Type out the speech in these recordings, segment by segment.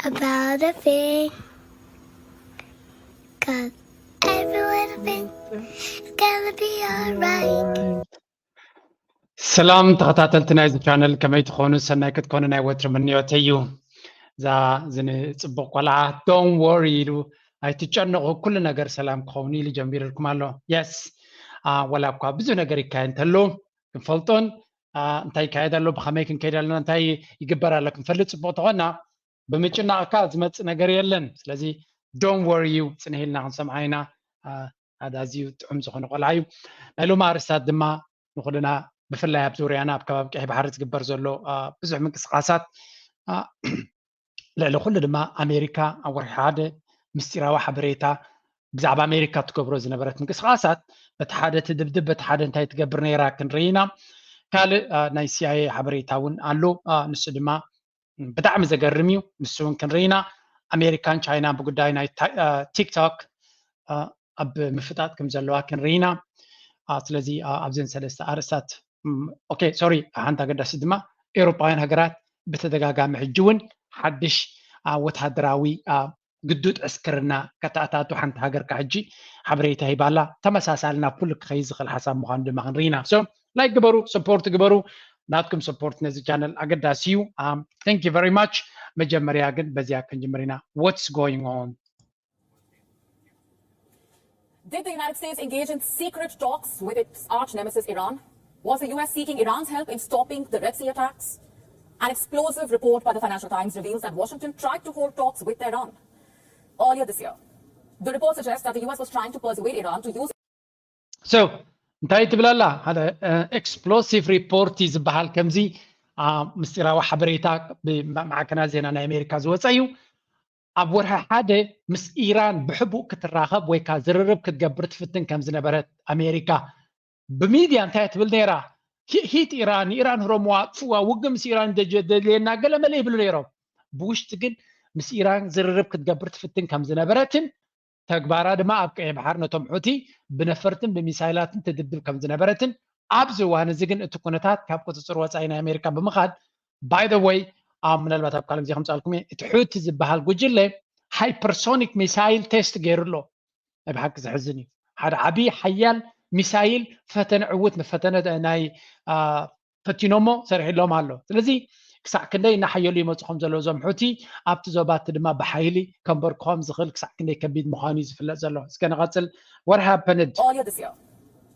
about a thing. Cause every little thing is gonna be alright. ሰላም ተኸታተልቲ ናይዚ ቻነል፣ ከመይ ትኾኑ? ሰናይ ክትኮኑ ናይ ወትሪ ምንዮተይ እዩ። እዛ ዝንጽቡቕ ቆልዓ don't worry ኢሉ፣ ኣይትጨነቑ፣ ኩሉ ነገር ሰላም ክኸውን ኢሉ ጀሚርልኩም ኣሎ። የስ፣ ወላ እኳ ብዙሕ ነገር ይካየድ እንተሎ ክንፈልጦን እንታይ ይካየድ ኣሎ፣ ብኸመይ ክንከይድ ኣለና፣ እንታይ ይግበር ኣሎ ክንፈልጥ ጽቡቕ ተኾና፣ ብምጭናቕካ ዝመጽእ ነገር የለን። ስለዚ don't worry you፣ ጽንሕ ኢልና ክንሰምዓ ኢና። ኣዝዩ ጥዑም ዝኾነ ቆልዓ እዩ። ናይ ሎሚ ኣርእስታት ድማ ንኹልና ብፍላይ ኣብ ዙርያና ኣብ ከባቢ ቀይሕ ባሕሪ ዝግበር ዘሎ ብዙሕ ምንቅስቃሳት፣ ልዕሊ ኩሉ ድማ ኣሜሪካ ኣብ ወርሒ ሓደ ምስጢራዊ ሓበሬታ ብዛዕባ ኣሜሪካ ትገብሮ ዝነበረት ምንቅስቃሳት፣ በቲ ሓደ ትድብድብ፣ በቲ ሓደ እንታይ ትገብር ነይራ ክንርኢ ኢና። ካልእ ናይ ሲኣይኤ ሓበሬታ እውን ኣሎ። ንሱ ድማ ብጣዕሚ ዘገርም እዩ። ንሱ እውን ክንርኢ ኢና። ኣሜሪካን ቻይናን ብጉዳይ ናይ ቲክቶክ ኣብ ምፍጣጥ ከም ዘለዋ ክንርኢ ኢና። ስለዚ ኣብዘን ሰለስተ ኣርእስታት ኦኬ ሶሪ፣ ሓንቲ ኣገዳሲ ድማ ኤውሮጳውያን ሃገራት ብተደጋጋሚ ሕጂ እውን ሓድሽ ወታደራዊ ግዱድ ዕስክርና ከተኣታቱ ሓንቲ ሃገርካ ሕጂ ሓበሬታ ሂባላ። ተመሳሳሊ ናብ ኩሉ ክኸይድ ዝኽእል ሓሳብ ምዃኑ ድማ ክንርኢ ኢና። ሶ ላይክ ግበሩ፣ ሰፖርት ግበሩ። ናትኩም ሰፖርት ነዚ ቻነል ኣገዳሲ እዩ። Thank you very much። መጀመርያ ግን በዚያ ክንጅምር ኢና። What's going on? Did the United States engage in secret talks with its arch nemesis Iran? Was the U S seeking Iran's help in stopping the Red Sea attacks? An explosive report by the Financial Times reveals that Washington tried to hold talks with Tehran earlier this year. The report suggests that the U S was trying to persuade Iran to use So እንታይ ትብል ኣላ? ሓደ explosive report እዩ ዝበሃል። ከምዚ ምስጢራዊ ሓበሬታ ብማዕከናት ዜና ናይ ኣሜሪካ ዝወፀ እዩ። ኣብ ወርሒ ሓደ ምስ ኢራን ብሕቡእ ክትራኸብ ወይ ከዓ ዝርርብ ክትገብር ትፍትን ከም ዝነበረት ኣሜሪካ ብሚድያ እንታይ ትብል ነይራ? ሂት ኢራን፣ ንኢራን ህረምዋ፣ ኣጥፍዋ፣ ውግእ ምስ ኢራን ደልየና ገለመለ ይብሉ ነይሮም። ብውሽጢ ግን ምስ ኢራን ዝርርብ ክትገብር ትፍትን ከም ዝነበረትን ተግባራ ድማ ኣብ ቀይሕ ባሕሪ ነቶም ሑቲ ብነፈርትን ብሚሳይላትን ትድብድብ ከም ዝነበረትን ኣብዚ እዋን እዚ ግን እቲ ኩነታት ካብ ቁፅፅር ወፃኢ ናይ ኣሜሪካ ብምኻድ by the way ምናልባት ኣብ ካልእ ግዜ ከምፃልኩም እየ። እቲ ሑቲ ዝበሃል ጉጅለ ሃይፐርሶኒክ ሚሳይል ቴስት ገይሩ ኣሎ። ናይ ብሓቂ ዘሕዝን እዩ። ሓደ ዓብዪ ሓያል ሚሳይል ፈተነ ዕውት ፈተነ ናይ ፈቲኖሞ ሰሪሕሎም ኣሎ። ስለዚ ክሳዕ ክንደይ እናሓየሉ ይመፁ ከም ዘለዉ እዞም ሑቲ ኣብቲ ዞባ እቲ ድማ ብሓይሊ ከንበርክኾም ዝኽእል ክሳዕ ክንደይ ከቢድ ምዃኑ እዩ ዝፍለጥ ዘሎ። እስከ ንቐፅል። What happened? Earlier this year.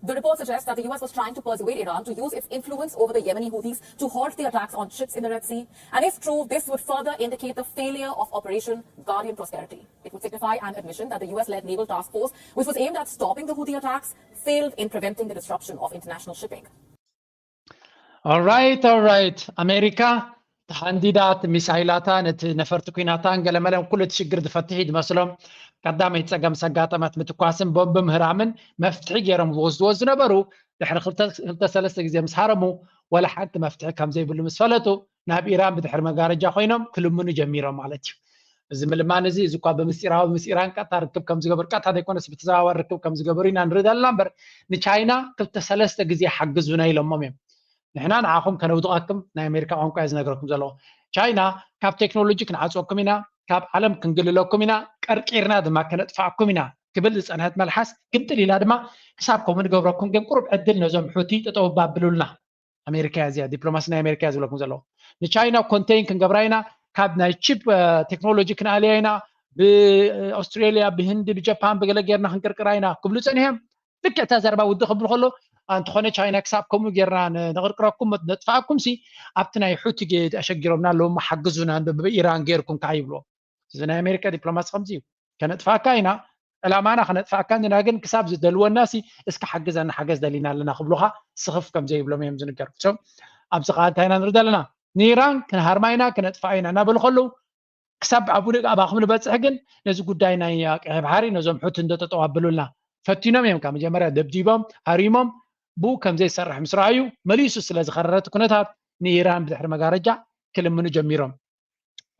The report suggests that the U S was trying to persuade Iran to use its influence over the Yemeni Houthis to halt the attacks on ships in the Red Sea. And if true, this would further indicate the failure of Operation Guardian Prosperity. It would signify an admission that the U S led naval task force, which was aimed at stopping the Houthi attacks, failed in preventing the disruption of international shipping. Alright, alright. ኣሜሪካ ተሃንዲዳ እቲ ሚሳይላታ ነቲ ነፈርቲ ኩናታን ገለመለን ኩሉ እቲ ሽግር ዝፈትሕ እዩ ዝመስሎም። ቀዳመይቲ ፀገም ምስ ኣጋጠመት ምትኳስን ቦምብ ምህራምን መፍትሒ ገይሮም ዝወስድዎ ዝነበሩ ድሕሪ ክልተ ሰለስተ ግዜ ምስ ሃረሙ ወላ ሓንቲ መፍትሒ ከም ዘይብሉ ምስ ፈለጡ ናብ ኢራን ብድሕሪ መጋረጃ ኮይኖም ክልምኑ ጀሚሮም ማለት እዩ። እዚ ምልማን እዚ እዚ እኳ ብምስጢራዊ ምስ ኢራን ቀጥታ ርክብ ከም ዝገበሩ ቀጥታ ዘይኮነስ ብተዘዋዋሪ ርክብ ከም ዝገበሩ ኢና ንርኢ ዘለና እምበር ንቻይና ክልተ ሰለስተ ግዜ ሓግዙና ኢሎሞም እዮም። ንሕና ንዓኹም ከነውድቐኩም ናይ ኣሜሪካ ቋንቋ እየ ዝነግረኩም ዘለኹ። ቻይና ካብ ቴክኖሎጂ ክንዓፅወኩም ኢና፣ ካብ ዓለም ክንግልለኩም ኢና፣ ቀርቂርና ድማ ከነጥፋኣኩም ኢና ክብል ዝፀንሐት መልሓስ ግምጥል ኢላ ድማ ክሳብ ከምኡ ንገብረኩም ግን ቁሩብ ዕድል ነዞም ሑቲ ጠጠው ባብሉልና። ኣሜሪካ እያ እዚኣ ዲፕሎማሲ ናይ ኣሜሪካ እያ ዝብለኩም ዘለኹ። ንቻይና ኮንቴን ክንገብራ ኢና፣ ካብ ናይ ቺፕ ቴክኖሎጂ ክንኣልያ ኢና፣ ብኣውስትሬሊያ ብህንዲ ብጃፓን ብገለ ጌርና ክንቅርቅራ ኢና ክብሉ ፀኒሖም። ልክዕ እታ ዘረባ ውድእ ክብል ከሎ እንተኾነ ቻይና ክሳብ ከምኡ ጌርና ነቕርቅረኩም ነጥፋኣኩም ሲ ኣብቲ ናይ ሑቲ ኣሸጊሮምና ኣለዉ ሓግዙና ብኢራን ጌርኩም ከዓ ይብልዎ። እዚ ናይ ኣሜሪካ ዲፕሎማሲ ከምዚ እዩ። ከነጥፋእካ ኢና፣ ዕላማና ከነጥፋእካ እንዲና፣ ግን ክሳብ ዝደልወና ሲ እስኪ ሓግዘና ሓገዝ ደሊና ኣለና ክብሉኻ ስኽፍ ከም ዘይብሎም እዮም ዝንገር። ሶ ኣብዚ ከዓ እንታይ ኢና ንርኢ ዘለና? ንኢራን ክንሃርማ ኢና፣ ክነጥፋኣ ኢና እናበሉ ከለዉ ክሳብ ኣብኡ ኣባኹም ንበፅሕ ግን ነዚ ጉዳይ ናይ ቀይሕ ባሕሪ ነዞም ሑቲ እንዶ ጠጠው ኣብሉልና ፈቲኖም እዮም። ካብ መጀመርያ ደብዲቦም ሃሪሞም ብኡ ከም ዘይሰርሕ ምስ ረኣዩ መሊሱ ስለ ዝኸረረ እቲ ኩነታት ንኢራን ብድሕሪ መጋረጃ ክልምኑ ጀሚሮም።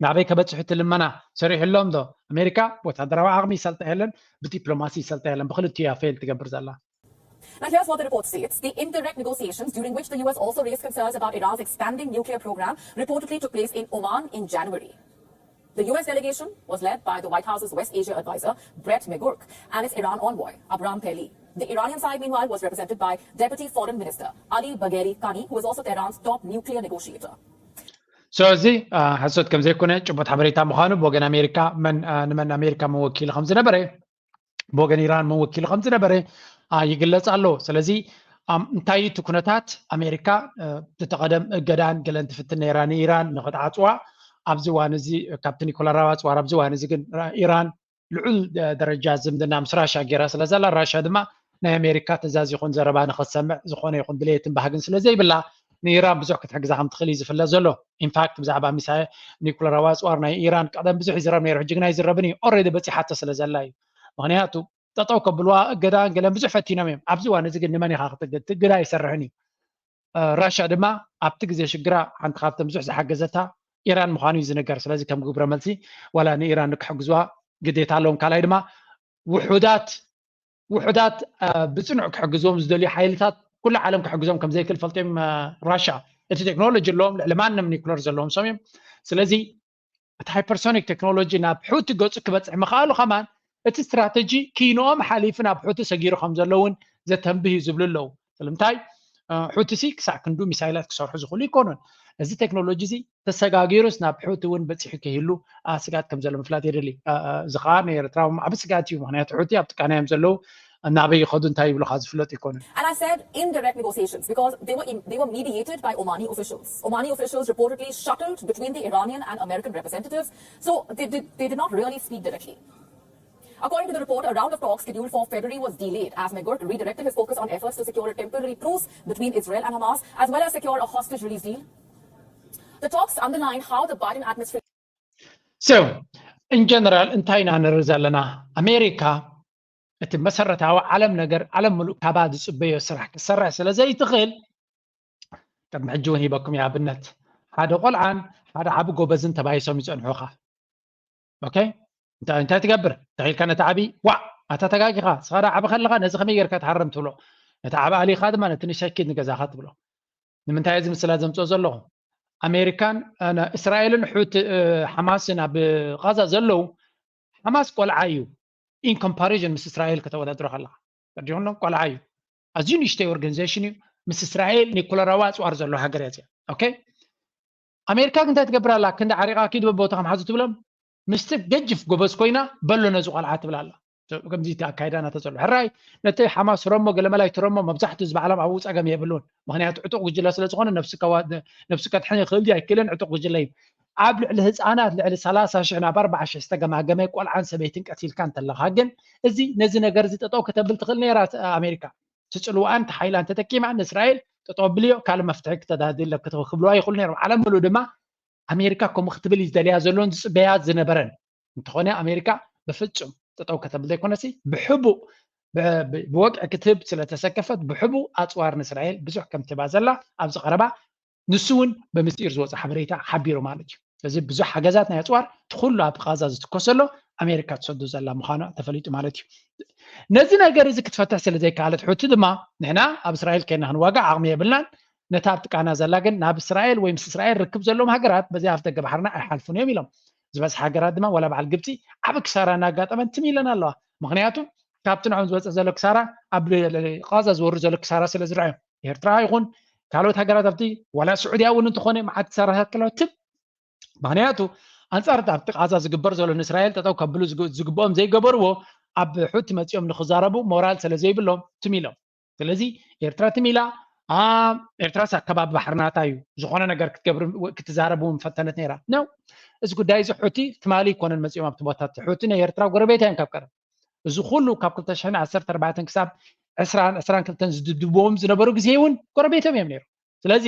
ናበይ ከበፅሑ እቲ ልመና ሰሪሕሎም ዶ? ኣሜሪካ ብወታደራዊ ዓቕሚ ይሰልጣ የለን፣ ብዲፕሎማሲ ይሰልጣ የለን። ብክልቲኡ እያ ፌል ትገብር ዘላ። Now, here's what the report states. The indirect negotiations, during which the U S also raised concerns about Iran's expanding nuclear program, reportedly took place in Oman in January. The U S delegation was led by the White House's West Asia advisor, Brett McGurk, and its Iran envoy, Abraham Peli. The Iranian side, meanwhile, was represented by Deputy Foreign Minister Ali Bagheri Kani, who is also Tehran's top nuclear negotiator. ስለዚ ሓሶት ከም ዘይኮነ ጭቡጥ ሓበሬታ ምዃኑ ብወገን ኣሜሪካ መን ንመን ኣሜሪካ መን ወኪሉ ከም ዝነበረ ብወገን ኢራን መን ወኪሉ ከም ዝነበረ ይግለጽ ኣሎ። ስለዚ እንታይ እቲ ኩነታት ኣሜሪካ እቲ ቀደም እገዳን ገለን ትፍትን ነይራ ንኢራን ንክትዓጽዋ ኣብዚ እዋን እዚ ካብቲ ኒኮላራዊ ኣጽዋር ኣብዚ እዋን እዚ ግን ኢራን ልዑል ደረጃ ዝምድና ምስ ራሻ ገይራ ስለ ዘላ ራሻ ድማ ናይ ኣሜሪካ ትእዛዝ ይኹን ዘረባ ንክትሰምዕ ዝኾነ ይኹን ድሌትን ባህግን ስለ ዘይብላ ንኢራን ብዙሕ ክትሕግዛ ከም ትኽእል እዩ ዝፍለጥ ዘሎ። ኢንፋክት ብዛዕባ ሚሳይል ኒኩለራዊ ኣፅዋር ናይ ኢራን ቀደም ብዙሕ ይዝረብ ነይሩ፣ ሕጂ ግና ይዝረብን እዩ። ኦልሬዲ በፂሓቶ ስለ ዘላ እዩ። ምክንያቱ ጠጠው ከብልዋ እገዳን ገለን ብዙሕ ፈቲኖም እዮም። ኣብዚ እዋን እዚ ግን ንመን ኢኻ ክትእግድ? እቲ እገዳ ኣይሰርሕን እዩ። ራሻ ድማ ኣብቲ ግዜ ሽግራ ሓንቲ ካብተን ብዙሕ ዝሓገዘታ ኢራን ምዃኑ እዩ ዝንገር። ስለዚ ከም ግብረ መልሲ ዋላ ንኢራን ክሕግዝዋ ግዴታ ኣለዎም። ካልኣይ ድማ ውሑዳት ውሑዳት ብፅኑዕ ክሕግዝዎም ዝደልዩ ሓይልታት ኩሉ ዓለም ክሕግዞም ከም ዘይክእል ፈልጦም ራሻ እቲ ቴክኖሎጂ ኣለዎም ልዕሊ ማንም ኒኩለር ዘለዎም ሰም እዮም። ስለዚ እቲ ሃይፐርሶኒክ ቴክኖሎጂ ናብ ሑቲ ገፁ ክበፅሕ ምኽኣሉ ከማን እቲ ስትራተጂ ክይንኦም ሓሊፉ ናብ ሑቲ ሰጊሩ ከም ዘለውን ዘተንብህ እዩ ዝብሉ ኣለዉ። ስለምንታይ ሑቲ ሲ ክሳዕ ክንዱ ሚሳይላት ክሰርሑ ዝኽእሉ ይኮኑን። እዚ ቴክኖሎጂ እዚ ተሰጋጊሩስ ናብ ሑቲ እውን በፂሑ ክህሉ ስጋት ከም ዘሎ ምፍላጥ የድሊ። እዚ ከዓ ንኤርትራ ዓቢ ስጋት እዩ። ምክንያቱ ሑቲ ኣብ ጥቃና እዮም ዘለዉ። ናበይ ይኸዱ እንታይ ይብሉካ ዝፍለጥ ይኮኑን። And I said indirect negotiations because they were in, they were mediated by Omani officials. Omani officials reportedly shuttled between the Iranian and American representatives, so they did they did not really speak directly. According to the report, a round of talks scheduled for February was delayed as McGurk redirected his focus on efforts to secure a temporary truce between Israel and Hamas, as well as secure a hostage release deal. The talks underlined how the Biden administration So in general እንታይ ኢና ንርኢ ዘለና? ኣሜሪካ እቲ መሰረታዊ ዓለም ነገር ዓለም ምሉእ ካባ ዝፅበዮ ስራሕ ክትሰርሕ ስለ ዘይትኽእል ቅድሚ ሕጂ እውን ሂበኩም እየ ኣብነት ሓደ ቆልዓን ሓደ ዓቢ ጎበዝን ተባሂሶም ይፀንሑኻ። ኦኬ እንታይ እንታይ ትገብር ተኺልካ ነቲ ዓቢ ዋዕ ኣታ ተጋጊኻ ስኻ ዳ ዓቢ ከለኻ ነዚ ከመይ ጌርካ ትሃርም ትብሎ ነቲ ዓቢ ኣሊኻ ድማ ነቲ ንእሽተይ ኪድ ንገዛኻ ትብሎ። ንምንታይ እዚ ምስላ ዘምፅኦ ዘለኹ ኣሜሪካን እስራኤልን ሑቲ ሓማስን ኣብ ቃዛ ዘለዉ ሓማስ ቆልዓ እዩ። In comparison ምስ እስራኤል ከተወዳድሮ ከለካ ተረዲኹም ቆልዓ እዩ። ኣዝዩ ንእሽተይ ኦርጋኒዜሽን እዩ። ምስ እስራኤል ኒኩለራዊ ኣፅዋር ዘለዎ ሃገር እያ እዚኣ። ኦኬ ኣሜሪካ ግን እንታይ ትገብር ኣላ? ክንዲ ዓሪቓ ኪድ በቦታ ከም ሓዙ ትብሎም ምስቲ ገጅፍ ጎበዝ ኮይና በሎ ነዚ ቆልዓ ትብል ኣላ። ከምዚ እቲ ኣካይዳ ናተ ዘሎ ሕራይ ነቲ ሓማስ ረሞ ገለመላይ ትረሞ መብዛሕትኡ ዝበዓሎም ኣብኡ ፀገም የብሉን። ምክንያቱ ዕጡቕ ጉጅለ ስለ ዝኾነ ነብስካ ነብስካ ትሕን ይኽእል ድዩ ኣይክእልን ዕጡቕ ጉጅለ እዩ። ኣብ ልዕሊ ህፃናት ልዕሊ ሰላሳ ሽሕ ናብ ኣርባዓ ሽሕ ዝተገማገመ ቆልዓን ሰበይትን ቀቲልካ እንተለካ ግን እዚ ነዚ ነገር እዚ ጠጠው ከተብል ትኽእል ነይራ ኣሜሪካ። ትፅልዋኣን ተሓይላን ተጠቂማ ንእስራኤል ጠጠው ኣብልዮ ካልእ መፍትሒ ክተዳድለ ክብልዋ ይኽእሉ ነይሮም። ዓለም ምሉእ ድማ ኣሜሪካ ከምኡ ክትብል እዩ ዝደልያ ዘሎን ዝፅበያ ዝነበረን። እንተኾነ ኣሜሪካ ብፍፁም ጠጠው ከተብል ዘይኮነሲ ብሕቡእ ብወግዒ ክትህብ ስለተሰከፈት ብሕቡእ ኣፅዋር ንእስራኤል ብዙሕ ከምትህባ ዘላ ኣብዚ ቀረባ ንሱ እውን ብምስጢር ዝወፀ ሓበሬታ ሓቢሩ ማለት እዩ። ስለዚ ብዙሕ ሓገዛት ናይ ኣፅዋር ትኩሉ ኣብ ቃዛ ዝትኮሰሎ ኣሜሪካ ትሰዶ ዘላ ምዃኑ ተፈሊጡ ማለት እዩ። ነዚ ነገር እዚ ክትፈትሕ ስለ ዘይከኣለት ሑቲ ድማ ንሕና ኣብ እስራኤል ከይና ክንዋጋእ ዓቕሚ የብልናን ነታ ኣብ ጥቃና ዘላ ግን ናብ እስራኤል ወይ ምስ እስራኤል ርክብ ዘለዎም ሃገራት በዚ ኣፍ ደገ ባሕርና ኣይሓልፉን እዮም ኢሎም። ዝበዝሓ ሃገራት ድማ ዋላ በዓል ግብፂ ዓቢ ክሳራ እናጋጠመን ትም ኢለን ኣለዋ። ምክንያቱ ካብቲ ንዕኦም ዝወፀ ዘሎ ክሳራ ኣብ ቃዛ ዝወርድ ዘሎ ክሳራ ስለ ዝረኣዮም ኤርትራ ይኹን ካልኦት ሃገራት ኣብቲ ዋላ ስዑድያ እውን እንተኾነ መዓት ክሳራታት ከለዋ ትም ምክንያቱ ኣንፃር ኣብቲ ቃዛ ዝግበር ዘሎ ንእስራኤል ጠጠው ከብሉ ዝግብኦም ዘይገበርዎ ኣብ ሑቲ መፂኦም ንክዛረቡ ሞራል ስለ ዘይብሎም ትም ኢሎም። ስለዚ ኤርትራ ትም ኢላ። ኤርትራስ ኣከባቢ ባሕርናታ እዩ ዝኾነ ነገር ክትገብር ክትዛረብ እውን ፈተነት ነይራ ነው። እዚ ጉዳይ እዚ ሑቲ ትማሊ ይኮነን መፂኦም ኣብቲ ቦታ ሑቲ ናይ ኤርትራ ጎረቤት እዮም ካብ ቀደም እዚ ኩሉ ካብ ክልተ ሽሕን ዓሰርተ ኣርባዕተን ክሳብ ዕስራን ዕስራን ክልተን ዝድብድብዎም ዝነበሩ ግዜ እውን ጎረቤቶም እዮም ነይሩ። ስለዚ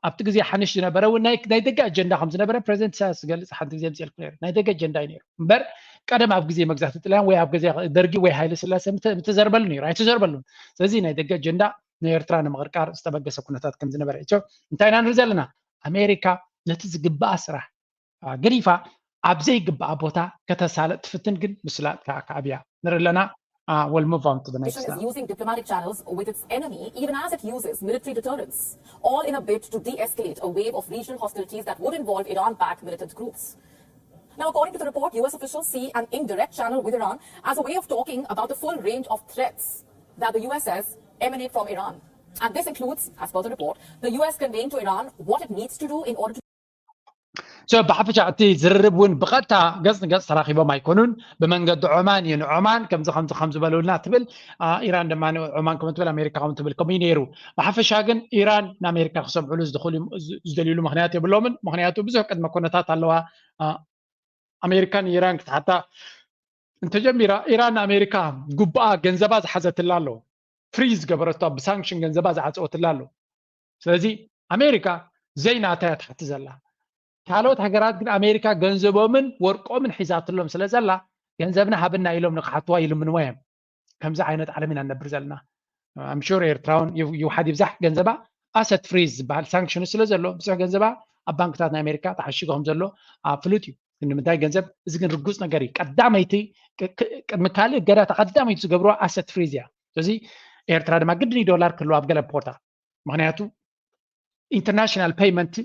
ኣብቲ ግዜ ሓንሽ ዝነበረ እውን ናይ ደገ ኣጀንዳ ከም ዝነበረ ፕሬዚደንት ኢሳያስ ዝገልፅ ሓንቲ ግዜ ምፅልኩ ነይሩ ናይ ደገ ኣጀንዳ እዩ ነይሩ እምበር ቀደም ኣብ ግዜ መግዛእቲ ጥልያን ወይ ኣብ ግዜ ደርጊ ወይ ሃይለ ስላሴ ምተዘርበሉ ነይሩ ኣይተዘርበሉን። ስለዚ ናይ ደገ ኣጀንዳ ንኤርትራ ንምቕርቃር ዝተበገሰ ኩነታት ከም ዝነበረ እዩ። እንታይ ኢና ንርኢ ዘለና? ኣሜሪካ ነቲ ዝግባኣ ስራሕ ገዲፋ ኣብ ዘይግባኣ ቦታ ከተሳለጥ ትፍትን ግን ምስላጥ ከዓ ከዓብያ ንርኢ ኣለና። We'll move on to the next is using diplomatic channels with its enemy, even as it uses military deterrence, all in a bid to de-escalate a wave of regional hostilities that would involve Iran-backed militant groups. Now, according to the report, U S officials see an indirect channel with Iran as a way of talking about the full range of threats that the U S says emanate from Iran. And this includes, as per the report, the U S conveying to Iran what it needs to do in order to so ብሓፈሻ እቲ ዝርርብ እውን ብቐጥታ ገጽ ንገጽ ተራኺቦም ኣይኮኑን። ብመንገዲ ዖማን እዩ፣ ንዖማን ከምዚ ከምዚ ከም ዝበሉልና ትብል። ኢራን ድማ ዖማን ከም ትብል ኣሜሪካ ከም ትብል ከምኡ ነይሩ። ብሓፈሻ ግን ኢራን ንኣሜሪካ ክሰምዕሉ ዝደልዩሉ ምክንያት የብሎምን። ምክንያቱ ብዙሕ ቅድመ ኩነታት ኣለዋ። ኣሜሪካ ንኢራን ክትሓታ እንተጀሚራ፣ ኢራን ንኣሜሪካ ጉባኣ ገንዘባ ዝሓዘትላ ኣሎ፣ ፍሪዝ ዝገበረቶ፣ ብሳንክሽን ገንዘባ ዝዓፀወትላ ኣሎ። ስለዚ ኣሜሪካ ዘይናታ እያ ትሓቲ ዘላ። ካልኦት ሃገራት ግን ኣሜሪካ ገንዘቦምን ወርቆምን ሒዛትሎም ስለ ዘላ ገንዘብና ሃብና ኢሎም ንክሓትዋ ይልምንዋ እዮም። ከምዚ ዓይነት ዓለም ኢና ንነብር ዘለና። ኣምሹር ኤርትራውን ይውሓድ ይብዛሕ ገንዘባ ኣሰት ፍሪዝ ዝበሃል ሳንክሽኑ ስለ ዘሎ ብዙሕ ገንዘባ ኣብ ባንክታት ናይ ኣሜሪካ ተዓሺጉ ከም ዘሎ ፍሉጥ እዩ። ንምንታይ ገንዘብ እዚ ግን ርጉፅ ነገር እዩ። ቀዳመይቲ ቅድሚ ካልእ ገዳታ ቀዳመይቲ ዝገብርዋ ኣሰት ፍሪዝ እያ። ስለዚ ኤርትራ ድማ ግድን ዶላር ክህልዋ ኣብ ገለ ቦታ ምክንያቱ ኢንተርናሽናል ፔይመንት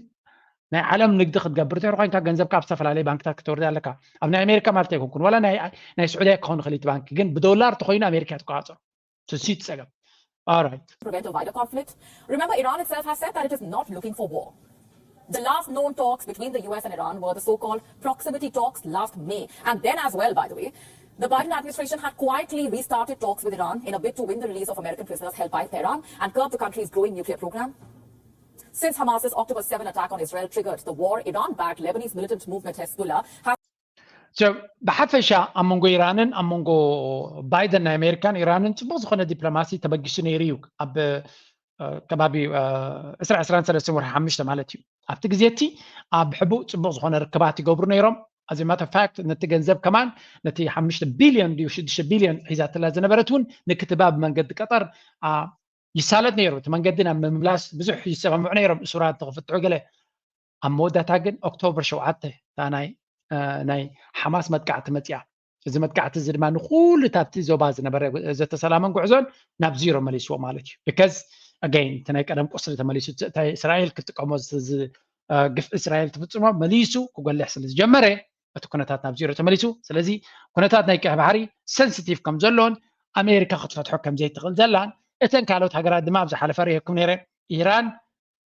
ናይ ዓለም ንግዲ ክትገብር እንተ ኮይንካ ገንዘብካ ኣብ ዝተፈላለዩ ባንክታት ክትወርድ ኣለካ። ኣብ ናይ ኣሜሪካ ማለት ኣይኮንኩን ዋላ ናይ ስዑድያ ክኸውን ይኽእል እቲ ባንክ ግን ብዶላር ተኮይኑ ኣሜሪካ ትቆፃፀሮ። ስሲ ትፀገም። All right. Prevent a wider conflict. Remember, Iran itself has said that it is not looking for war. The last known talks between the U S and Iran were the so-called proximity talks last May. And then as well, by the way, the Biden administration had quietly restarted talks with Iran in a bid to win the release of American prisoners held by Tehran and curb the country's growing nuclear program. Since Hamas's October seven attack on Israel triggered the war, Iran-backed Lebanese militant movement Hezbollah has ብሓፈሻ ኣብ መንጎ ኢራንን ኣብ መንጎ ባይደን ናይ ኣሜሪካን ኢራንን ፅቡቅ ዝኮነ ዲፕሎማሲ ተበጊሱ ነይሩ እዩ። ኣብ ከባቢ ዕስራ ዕስራን ሰለስተን ወርሒ ሓሙሽተ ማለት እዩ። ኣብቲ ግዜ እቲ ኣብ ሕቡእ ፅቡቅ ዝኮነ ርክባት ይገብሩ ነይሮም። ኣዚ ማተር ፋክት ነቲ ገንዘብ ከማን ነቲ ሓሙሽተ ቢልዮን ድዩ ሽዱሽተ ቢልዮን ሒዛትላ ዝነበረት እውን ንክትባ ብመንገዲ ቀጠር ይሳለጥ ነይሩ። እቲ መንገዲ ናብ ምምላስ ብዙሕ ይሰማምዑ ነይሮም እሱራት ንክፍትሑ ገለ። ኣብ መወዳእታ ግን ኦክቶበር ሸውዓተ እታ ናይ ሓማስ መጥቃዕቲ መፅያ። እዚ መጥቃዕቲ እዚ ድማ ንኩሉ ታብቲ ዞባ ዝነበረ ዘተሰላመን ጉዕዞን ናብ ዚሮ መሊስዎ ማለት እዩ። ቢካዝ ኣገይን እቲ ናይ ቀደም ቁስሊ ተመሊሱ እስራኤል ክትጥቀሞ ግፍ እስራኤል ትፍፅሞ መሊሱ ክጎልሕ ስለ ዝጀመረ እቲ ኩነታት ናብ ዚሮ ተመሊሱ። ስለዚ ኩነታት ናይ ቀይ ባሕሪ ሰንስቲቭ ከም ዘሎን ኣሜሪካ ክትፈትሖ ከም ዘይትኽእል ዘላን እተን ካልኦት ሃገራት ድማ ኣብ ዝሓለፈ ርእየኩም ነይረ ኢራን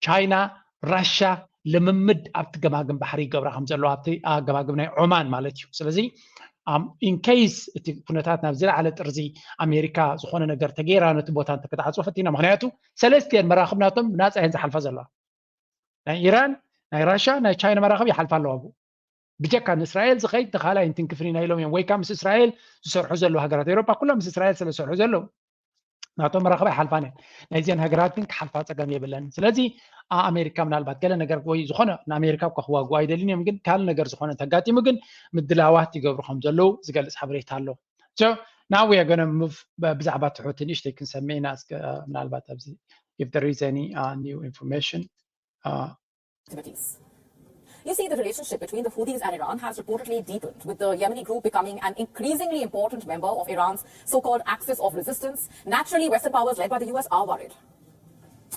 ቻይና ራሻ ልምምድ ኣብቲ ገማግም ባሕሪ ይገብራ ከም ዘለዋ ኣብቲ ገማግም ናይ ዖማን ማለት እዩ። ስለዚ ኢንኬይስ እቲ ኩነታት ናብ ዝለዓለ ጥርዚ ኣሜሪካ ዝኮነ ነገር ተገይራ ነቲ ቦታ እንተክትዓፅቦ ፈቲና። ምክንያቱ ሰለስቲአን መራክብ ናቶም ብናፃ እየን ዝሓልፋ ዘለዋ። ናይ ኢራን፣ ናይ ራሻ፣ ናይ ቻይና መራክብ ይሓልፋ ኣለዋ። ብኡ ብጀካ ንእስራኤል ዝኸይድ ንካልኣይ እንትንክፍን ኢና ኢሎም እዮም። ወይ ከዓ ምስ እስራኤል ዝሰርሑ ዘለዉ ሃገራት ኤሮፓ ኩሎም ምስ እስራኤል ስለ ዝሰርሑ ዘለዉ ናቶም መራክብ ኣይሓልፋን እየን። ናይዚአን ሃገራት ግን ክሓልፋ ፀገም የብለን። ስለዚ ኣሜሪካ ምናልባት ገለ ነገር ወይ ዝኮነ ንኣሜሪካ እኳ ክዋግኡ ኣይደልን እዮም፣ ግን ካልእ ነገር ዝኮነ እንተጋጢሙ ግን ምድላዋት ይገብሩ ከም ዘለዉ ዝገልፅ ሓበሬታ ኣሎ። So now we are gonna move ብዛዕባ ትሑት ንእሽተይ ክንሰምዕ ኢና። እስከ ምናልባት ኣብዚ if there is any uh, new information uh, activities. You see, the relationship between the Houthis and Iran has reportedly deepened, with the Yemeni group becoming an increasingly important member of Iran's so-called axis of resistance. Naturally, Western powers led by the U S are worried.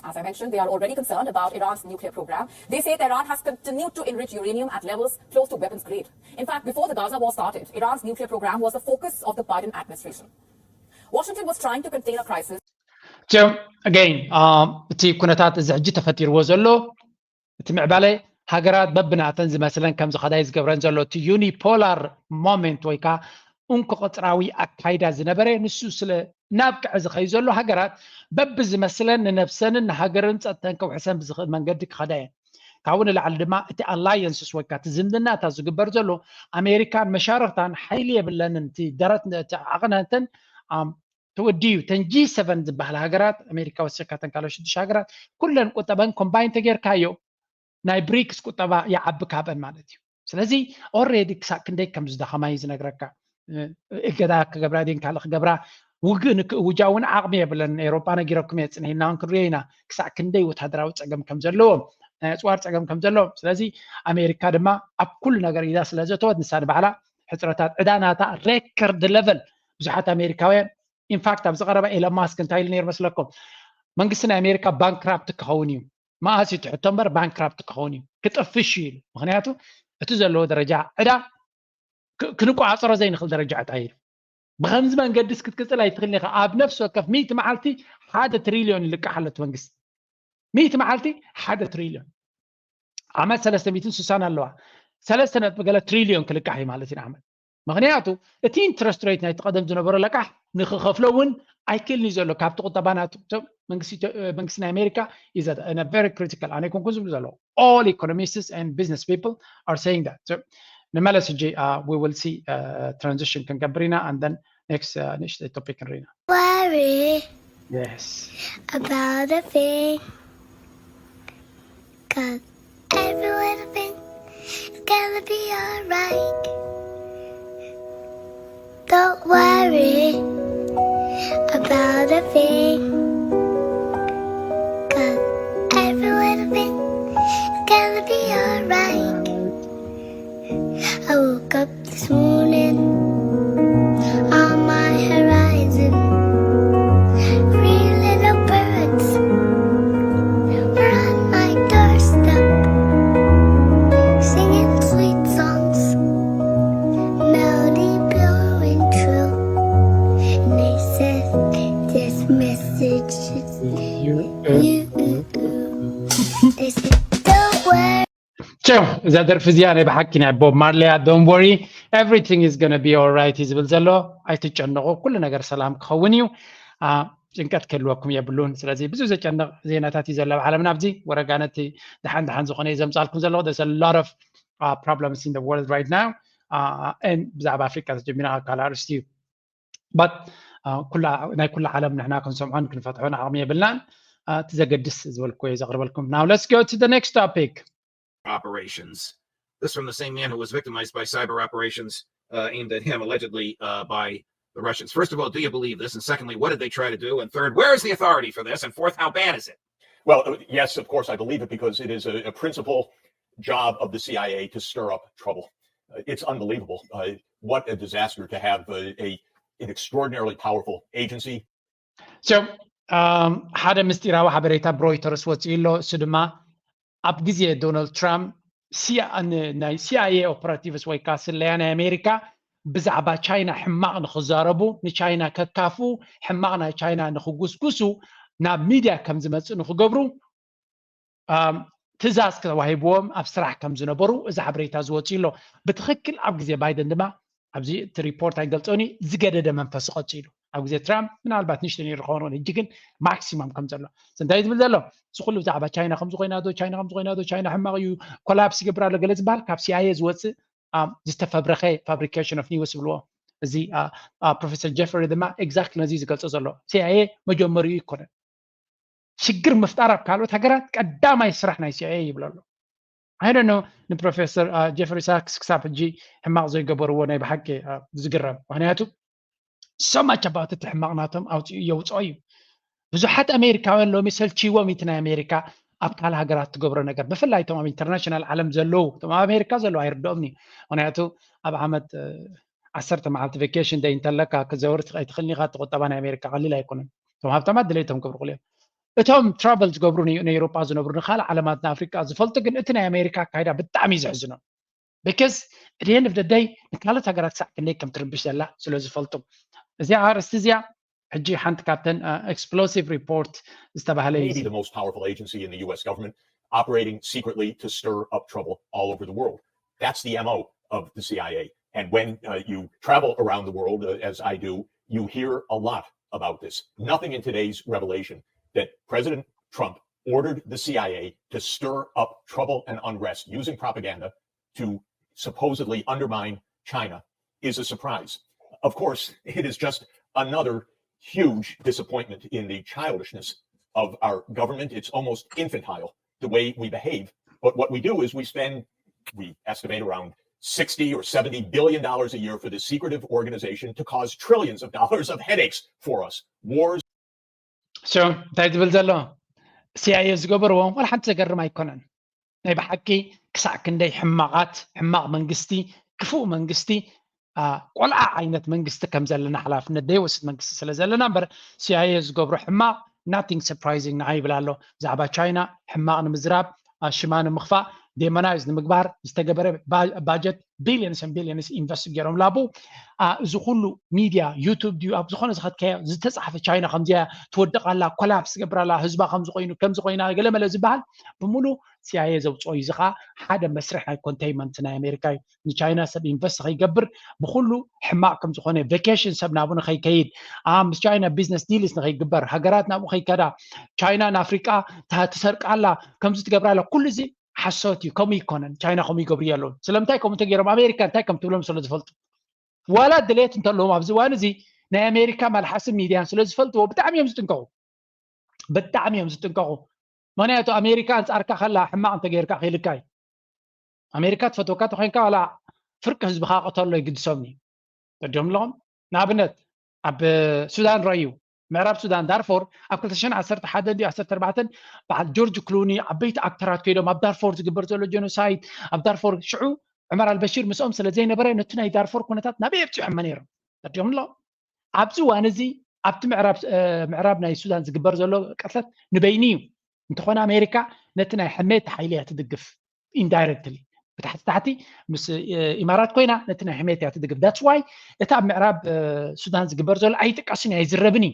As I mentioned, they are already concerned about Iran's nuclear program. They say Tehran has continued to enrich uranium at levels close to weapons grade. In fact, before the Gaza war started, Iran's nuclear program was the focus of the Biden administration. Washington was trying to contain a crisis. So again, እቲ ኩነታት እዚ ሕጂ ተፈጢርዎ ዘሎ እቲ ምዕባለ ሃገራት በብናተን ዝመስለን ከም ዝኸዳ እዩ ዝገብረን ዘሎ። እቲ ዩኒፖላር ሞመንት ወይ ከዓ እንኮ ቅፅራዊ ኣካይዳ ዝነበረ ንሱ ስለ ናብ ቅዕ ዝኸዩ ዘሎ ሃገራት በብዝመስለን ንነብሰንን ንሃገርን ፀጥተን ከውሕሰን ብዝኽእል መንገዲ ክኸዳ እየን። ካብኡ ንላዕሊ ድማ እቲ ኣላየንስስ ወይ ከዓ እቲ ዝምድናታት ዝግበር ዘሎ ኣሜሪካን መሻርክታን ሓይሊ የብለንን። እቲ ደረት ዓቕነተን ተወዲዩ ተን ጂ ሰቨን ዝበሃል ሃገራት ኣሜሪካ ወሲካ ተን ካልኦት ሽዱሽተ ሃገራት ኩለን ቁጠበን ኮምባይን ተጌርካዮ ናይ ብሪክስ ቁጠባ ይዓቢ ካብአን ማለት እዩ። ስለዚ ኦሬዲ ክሳብ ክንደይ ከም ዝደኸማ እዩ ዝነግረካ። እገዳ ክገብራ ድን ካልእ ክገብራ ውግእ ንክእውጃ እውን ዓቕሚ የብለን። ኤሮጳ ነጊረኩም እየ ፅንሒና እውን ክንሪኦ ኢና ክሳብ ክንደይ ወታደራዊ ፀገም ከም ዘለዎም ናይ ኣፅዋር ፀገም ከም ዘለዎም። ስለዚ ኣሜሪካ ድማ ኣብ ኩሉ ነገር ኢዳ ስለ ዘተወት ንሳ ንባዕላ ሕፅረታት ዕዳ ናታ ሬከርድ ለቨል ብዙሓት ኣሜሪካውያን ኢንፋክት ኣብዚ ቀረባ ኤሎን ማስክ እንታይ ኢሉ ነይሩ መስለኩም? መንግስቲ ናይ ኣሜሪካ ባንክራፕት ክኸውን እዩ። መኣስ እዩ ትሕቶ እምበር ባንክራፕት ክኸውን እዩ ክጠፍሽ እዩ ኢሉ። ምክንያቱ እቲ ዘለዎ ደረጃ ዕዳ ክንቆፃፀሮ ዘይንኽእል ደረጃ ኣጣይሩ። ብከምዚ መንገዲ ክትቅፅል ኣይትኽእልን ኢኻ። ኣብ ነፍሲ ወከፍ ሚእቲ መዓልቲ ሓደ ትሪልዮን ይልቃሕ ኣሎ እቲ መንግስቲ። ሚእቲ መዓልቲ ሓደ ትሪልዮን። ዓመት ሰለስተ ሚእትን ስሳን ኣለዋ። ሰለስተ ነጥቢ ገለ ትሪልዮን ክልቃሕ እዩ ማለት እዩ ንዓመት። ምክንያቱ እቲ ኢንትረስት ሬት ናይቲ ቀደም ዝነበሮ ለቃሕ ንክኸፍሎ እውን ኣይክእልን እዩ ዘሎ። ካብቲ ቁጠባ ናቱ መንግስቲ ናይ ኣሜሪካ is very critical። ኣነ ኣይኮንኩን ዝብሉ ዘሎ። All economists and business people are saying that. ንመለስ ሕጂ we will see transition ክንገብር ኢና and then next ንእሽተይ topic ንሪና። Worry Yes. about a thing. Cause every little thing is gonna be alright. Don't worry about a thing. Cause every little thing is gonna be alright. I woke up this morning on my horizon. Three little birds were on my doorstep, singing sweet songs, melody blowing true. And they said, this message is you. They said, don't worry. ቸው እዛ ደርፊ እዚኣ ናይ ብሓቂ ናይ ቦብ ማርሊ እያ። Don't worry, everything is gonna be alright እዩ ዝብል ዘሎ። ኣይትጨነቑ፣ ኩሉ ነገር ሰላም ክኸውን እዩ። ጭንቀት ክህልወኩም የብሉን። ስለዚ ብዙ ዘጨንቕ ዜናታት እዩ ዘሎ ኣብ ዓለምና። ኣብዚ ወረጋ ነቲ ደሓን ደሓን ዝኾነ እዩ ዘምፃልኩም ዘለኹ። There's a lot of problems in the world right now. ብዛዕባ ኣፍሪካ ተጀሚርና ካልእ ኣርእስቲ እዩ። But ናይ ኩላ ዓለም ንሕና ክንሰምዖን ክንፈትሖን ዓቕሚ የብልናን። እቲ ዘገድስ ዝበልኩ እየ ዘቕርበልኩም። Now let's go to the next topic. Operations. This from the same man who was victimized by cyber operations uh, aimed at him allegedly uh, by the Russians. First of all, do you believe this? And secondly, what did they try to do? And third, where is the authority for this? And fourth, how bad is it? Well, uh, yes, of course, I believe it because it is a, a principal job of the C I A to stir up trouble. Uh, it's unbelievable. Uh, what a disaster to have a, a an extraordinarily powerful agency So ሓደ ምስጢራዊ ሓበሬታ ብሮይተርስ ወፂኡ ኣሎ። እሱ ድማ ኣብ ግዜ ዶናልድ ትራምፕ ናይ C I A operatives ወይ ከዓ ስለያ ናይ ኣሜሪካ ብዛዕባ ቻይና ሕማቕ ንክዛረቡ፣ ንቻይና ከካፍኡ፣ ሕማቕ ናይ ቻይና ንክጉስጉሱ፣ ናብ ሚድያ ከም ዝመፅእ ንክገብሩ ትእዛዝ ተዋሂብዎም ኣብ ስራሕ ከም ዝነበሩ እዚ ሓበሬታ ዝወፅኡ ኣሎ። ብትክክል ኣብ ግዜ ባይደን ድማ ኣብዚ እቲ ሪፖርት ኣይገልፆን እዩ፣ ዝገደደ መንፈስ ቀፂሉ። ኣብ ግዜ ትራምፕ ምናልባት ንሽተን ይርከቦን ሕጂ ግን ማክሲማም ከም ዘሎ እንታይ ዝብል ዘሎ እዚ ኩሉ ብዛዕባ ቻይና ከምዚ ኮይና ዶ ቻይና ከምዚ ኮይና ዶ ቻይና ሕማቕ እዩ ኮላፕስ ይገብር ኣሎ ገለ ዝበሃል ካብ C I A ዝወፅእ ዝተፈብረኸ fabrication of news ይብልዎ። እዚ ፕሮፌሰር ጀፍሪ ድማ exactly ነዚ ዝገልፆ ዘሎ። C I A መጀመሪኡ ይኮነን ሽግር ምፍጣር ኣብ ካልኦት ሃገራት ቀዳማይ ስራሕ ናይ C I A ይብሎ ኣሎ። I don't know ንፕሮፌሰር ጀፍሪ ሳክስ ክሳብ ሕጂ ሕማቕ ዘይገበርዎ ናይ ብሓቂ ዝግረም። ምክንያቱ so much about እቲ ሕማቕ ናቶም ኣውፅኡ የውፅኦ እዩ። ብዙሓት ኣሜሪካውያን ሎሚ ሰልችዎም እቲ ናይ ኣሜሪካ ኣብ ካልእ ሃገራት ትገብሮ ነገር፣ ብፍላይ እቶም ኣብ ኢንተርናሽናል ዓለም ዘለዉ፣ እቶም ኣብ ኣሜሪካ ዘለዉ ኣይርድኦም እዩ። ምክንያቱ ኣብ ዓመት ዓሰርተ መዓልቲ ቬኬሽን ደይ እንተለካ ክዘውር ኣይትኽእልን ኢኻ። እቲ ቁጠባ ናይ ኣሜሪካ ቀሊል ኣይኮነን። እቶም ሃብታማት ድሌቶም ክብርቑሉ እዮም። እቶም ትራቨል ዝገብሩ ንኤውሮጳ ዝነብሩ ንካልእ ዓለማት ንኣፍሪቃ ዝፈልጡ ግን እቲ ናይ ኣሜሪካ ኣካይዳ ብጣዕሚ እዩ ዘሕዝኖም። Because at the end of the day ንካልኦት ሃገራት ክሳዕ ክንደይ ከም ትርብሽ ዘላ ስለ ዝፈልጡ። እዚኣ ኣርእስቲ እዚኣ ሕጂ ሓንቲ ካብተን explosive report ዝተባህለ እዩ። Maybe the most powerful agency in the U S government operating secretly to stir up trouble all over the world. That's the M O of the C I A. And when uh, you travel around the world, uh, as I do, you hear a lot about this. Nothing in today's revelation that President Trump ordered the C I A to stir up trouble and unrest using propaganda to supposedly undermine China is a surprise. Of course, it is just another huge disappointment in the childishness of our government. It's almost infantile the way we behave. But what we do is we spend, we estimate around sixty or seventy billion dollars a year for this secretive organization to cause trillions of dollars of headaches for us. Wars. So እንታይ ዝብል ዘሎ C I A ዝገበርዎ ዋላ ሓንቲ ዘገርም ኣይኮነን። ናይ ብሓቂ ክሳዕ ክንደይ ሕማቓት ሕማቕ መንግስቲ ክፉእ መንግስቲ ቆልዓ ዓይነት መንግስቲ ከም ዘለና ሓላፍነት ዘይወስድ መንግስቲ ስለ ዘለና እምበር C I A ዝገብሮ ሕማቕ nothing surprising ንዓይ ይብል ኣሎ። ብዛዕባ ቻይና ሕማቕ ንምዝራብ ሽማ ንምኽፋእ demonize ንምግባር ዝተገበረ budget billions and billions invest ገይሮም ላቡ። እዚ ኩሉ ሚድያ ዩቱብ ድዩ ኣብ ዝኾነ ዝኸድካዮ ዝተፃሕፈ ቻይና ከምዚያ ትወድቕ ኣላ፣ ኮላፕስ ገብር ኣላ፣ ህዝባ ከምዚ ኮይኑ ከምዚ ኮይና ገለመለ ዝበሃል ብምሉ CIA ዘውፅኦ እዩ። እዚ ከዓ ሓደ መስርሕ ናይ ኮንቴይንመንት ናይ ኣሜሪካ እዩ። ንቻይና ሰብ ኢንቨስት ከይገብር ብኩሉ ሕማቕ ከም ዝኾነ፣ ቬኬሽን ሰብ ናብኡ ንኸይከይድ፣ ምስ ቻይና ቢዝነስ ዲልስ ንኸይግበር፣ ሃገራት ናብኡ ከይከዳ፣ ቻይና ንኣፍሪቃ ትሰርቃላ፣ ከምዚ ትገብራላ፣ ኩሉ እዚ ሓሶት እዩ። ከምኡ ይኮነን። ቻይና ከምኡ ይገብሩ ኣለውን። ስለምንታይ ከምኡ እንተገይሮም ኣሜሪካ እንታይ ከም ትብሎም ስለ ዝፈልጡ፣ ዋላ ድሌት እንተለዎም ኣብዚ እዋን እዚ ናይ ኣሜሪካ መልሓስን ሚድያን ስለ ዝፈልጥዎ ብጣዕሚ እዮም ዝጥንቀቑ። ብጣዕሚ እዮም ዝጥንቀቑ። ምክንያቱ ኣሜሪካ ኣንፃርካ ከላ ሕማቕ እንተገይርካ ክኢልካ እዩ። ኣሜሪካ ትፈትወካ ተኮይንካ ዋላ ፍርቂ ህዝብካ ቅተሎ ይግድሶም እዩ። ተዲኦም ኣለኹም። ንኣብነት ኣብ ሱዳን ረእዩ፣ ምዕራብ ሱዳን ዳርፎር ኣብ ክልተ ሽሕን ዓሰርተ ሓደን ድዩ ዓሰርተ ኣርባዕተን በዓል ጆርጅ ክሉኒ ዓበይቲ ኣክተራት ከይዶም ኣብ ዳርፎር ዝግበር ዘሎ ጀኖሳይድ ኣብ ዳርፎር ሽዑ ዑመር ኣልበሺር ምስኦም ስለ ዘይነበረ ነቲ ናይ ዳርፎር ኩነታት ናበይ ኣብፂሖሞ ነይሮም። ተዲኦም ኣለኹም። ኣብዚ እዋን እዚ ኣብቲ ምዕራብ ናይ ሱዳን ዝግበር ዘሎ ቅትለት ንበይኑ እዩ። እንተኾነ ኣሜሪካ ነቲ ናይ ሕሜት ሓይሊ እያ ትድግፍ። ኢንዳይረክትሊ ብታሕቲ ታሕቲ ምስ ኢማራት ኮይና ነቲ ናይ ሕሜት እያ ትድግፍ። That's why እቲ ኣብ ምዕራብ ሱዳን ዝግበር ዘሎ ኣይጥቀስን እዩ ኣይዝረብን እዩ።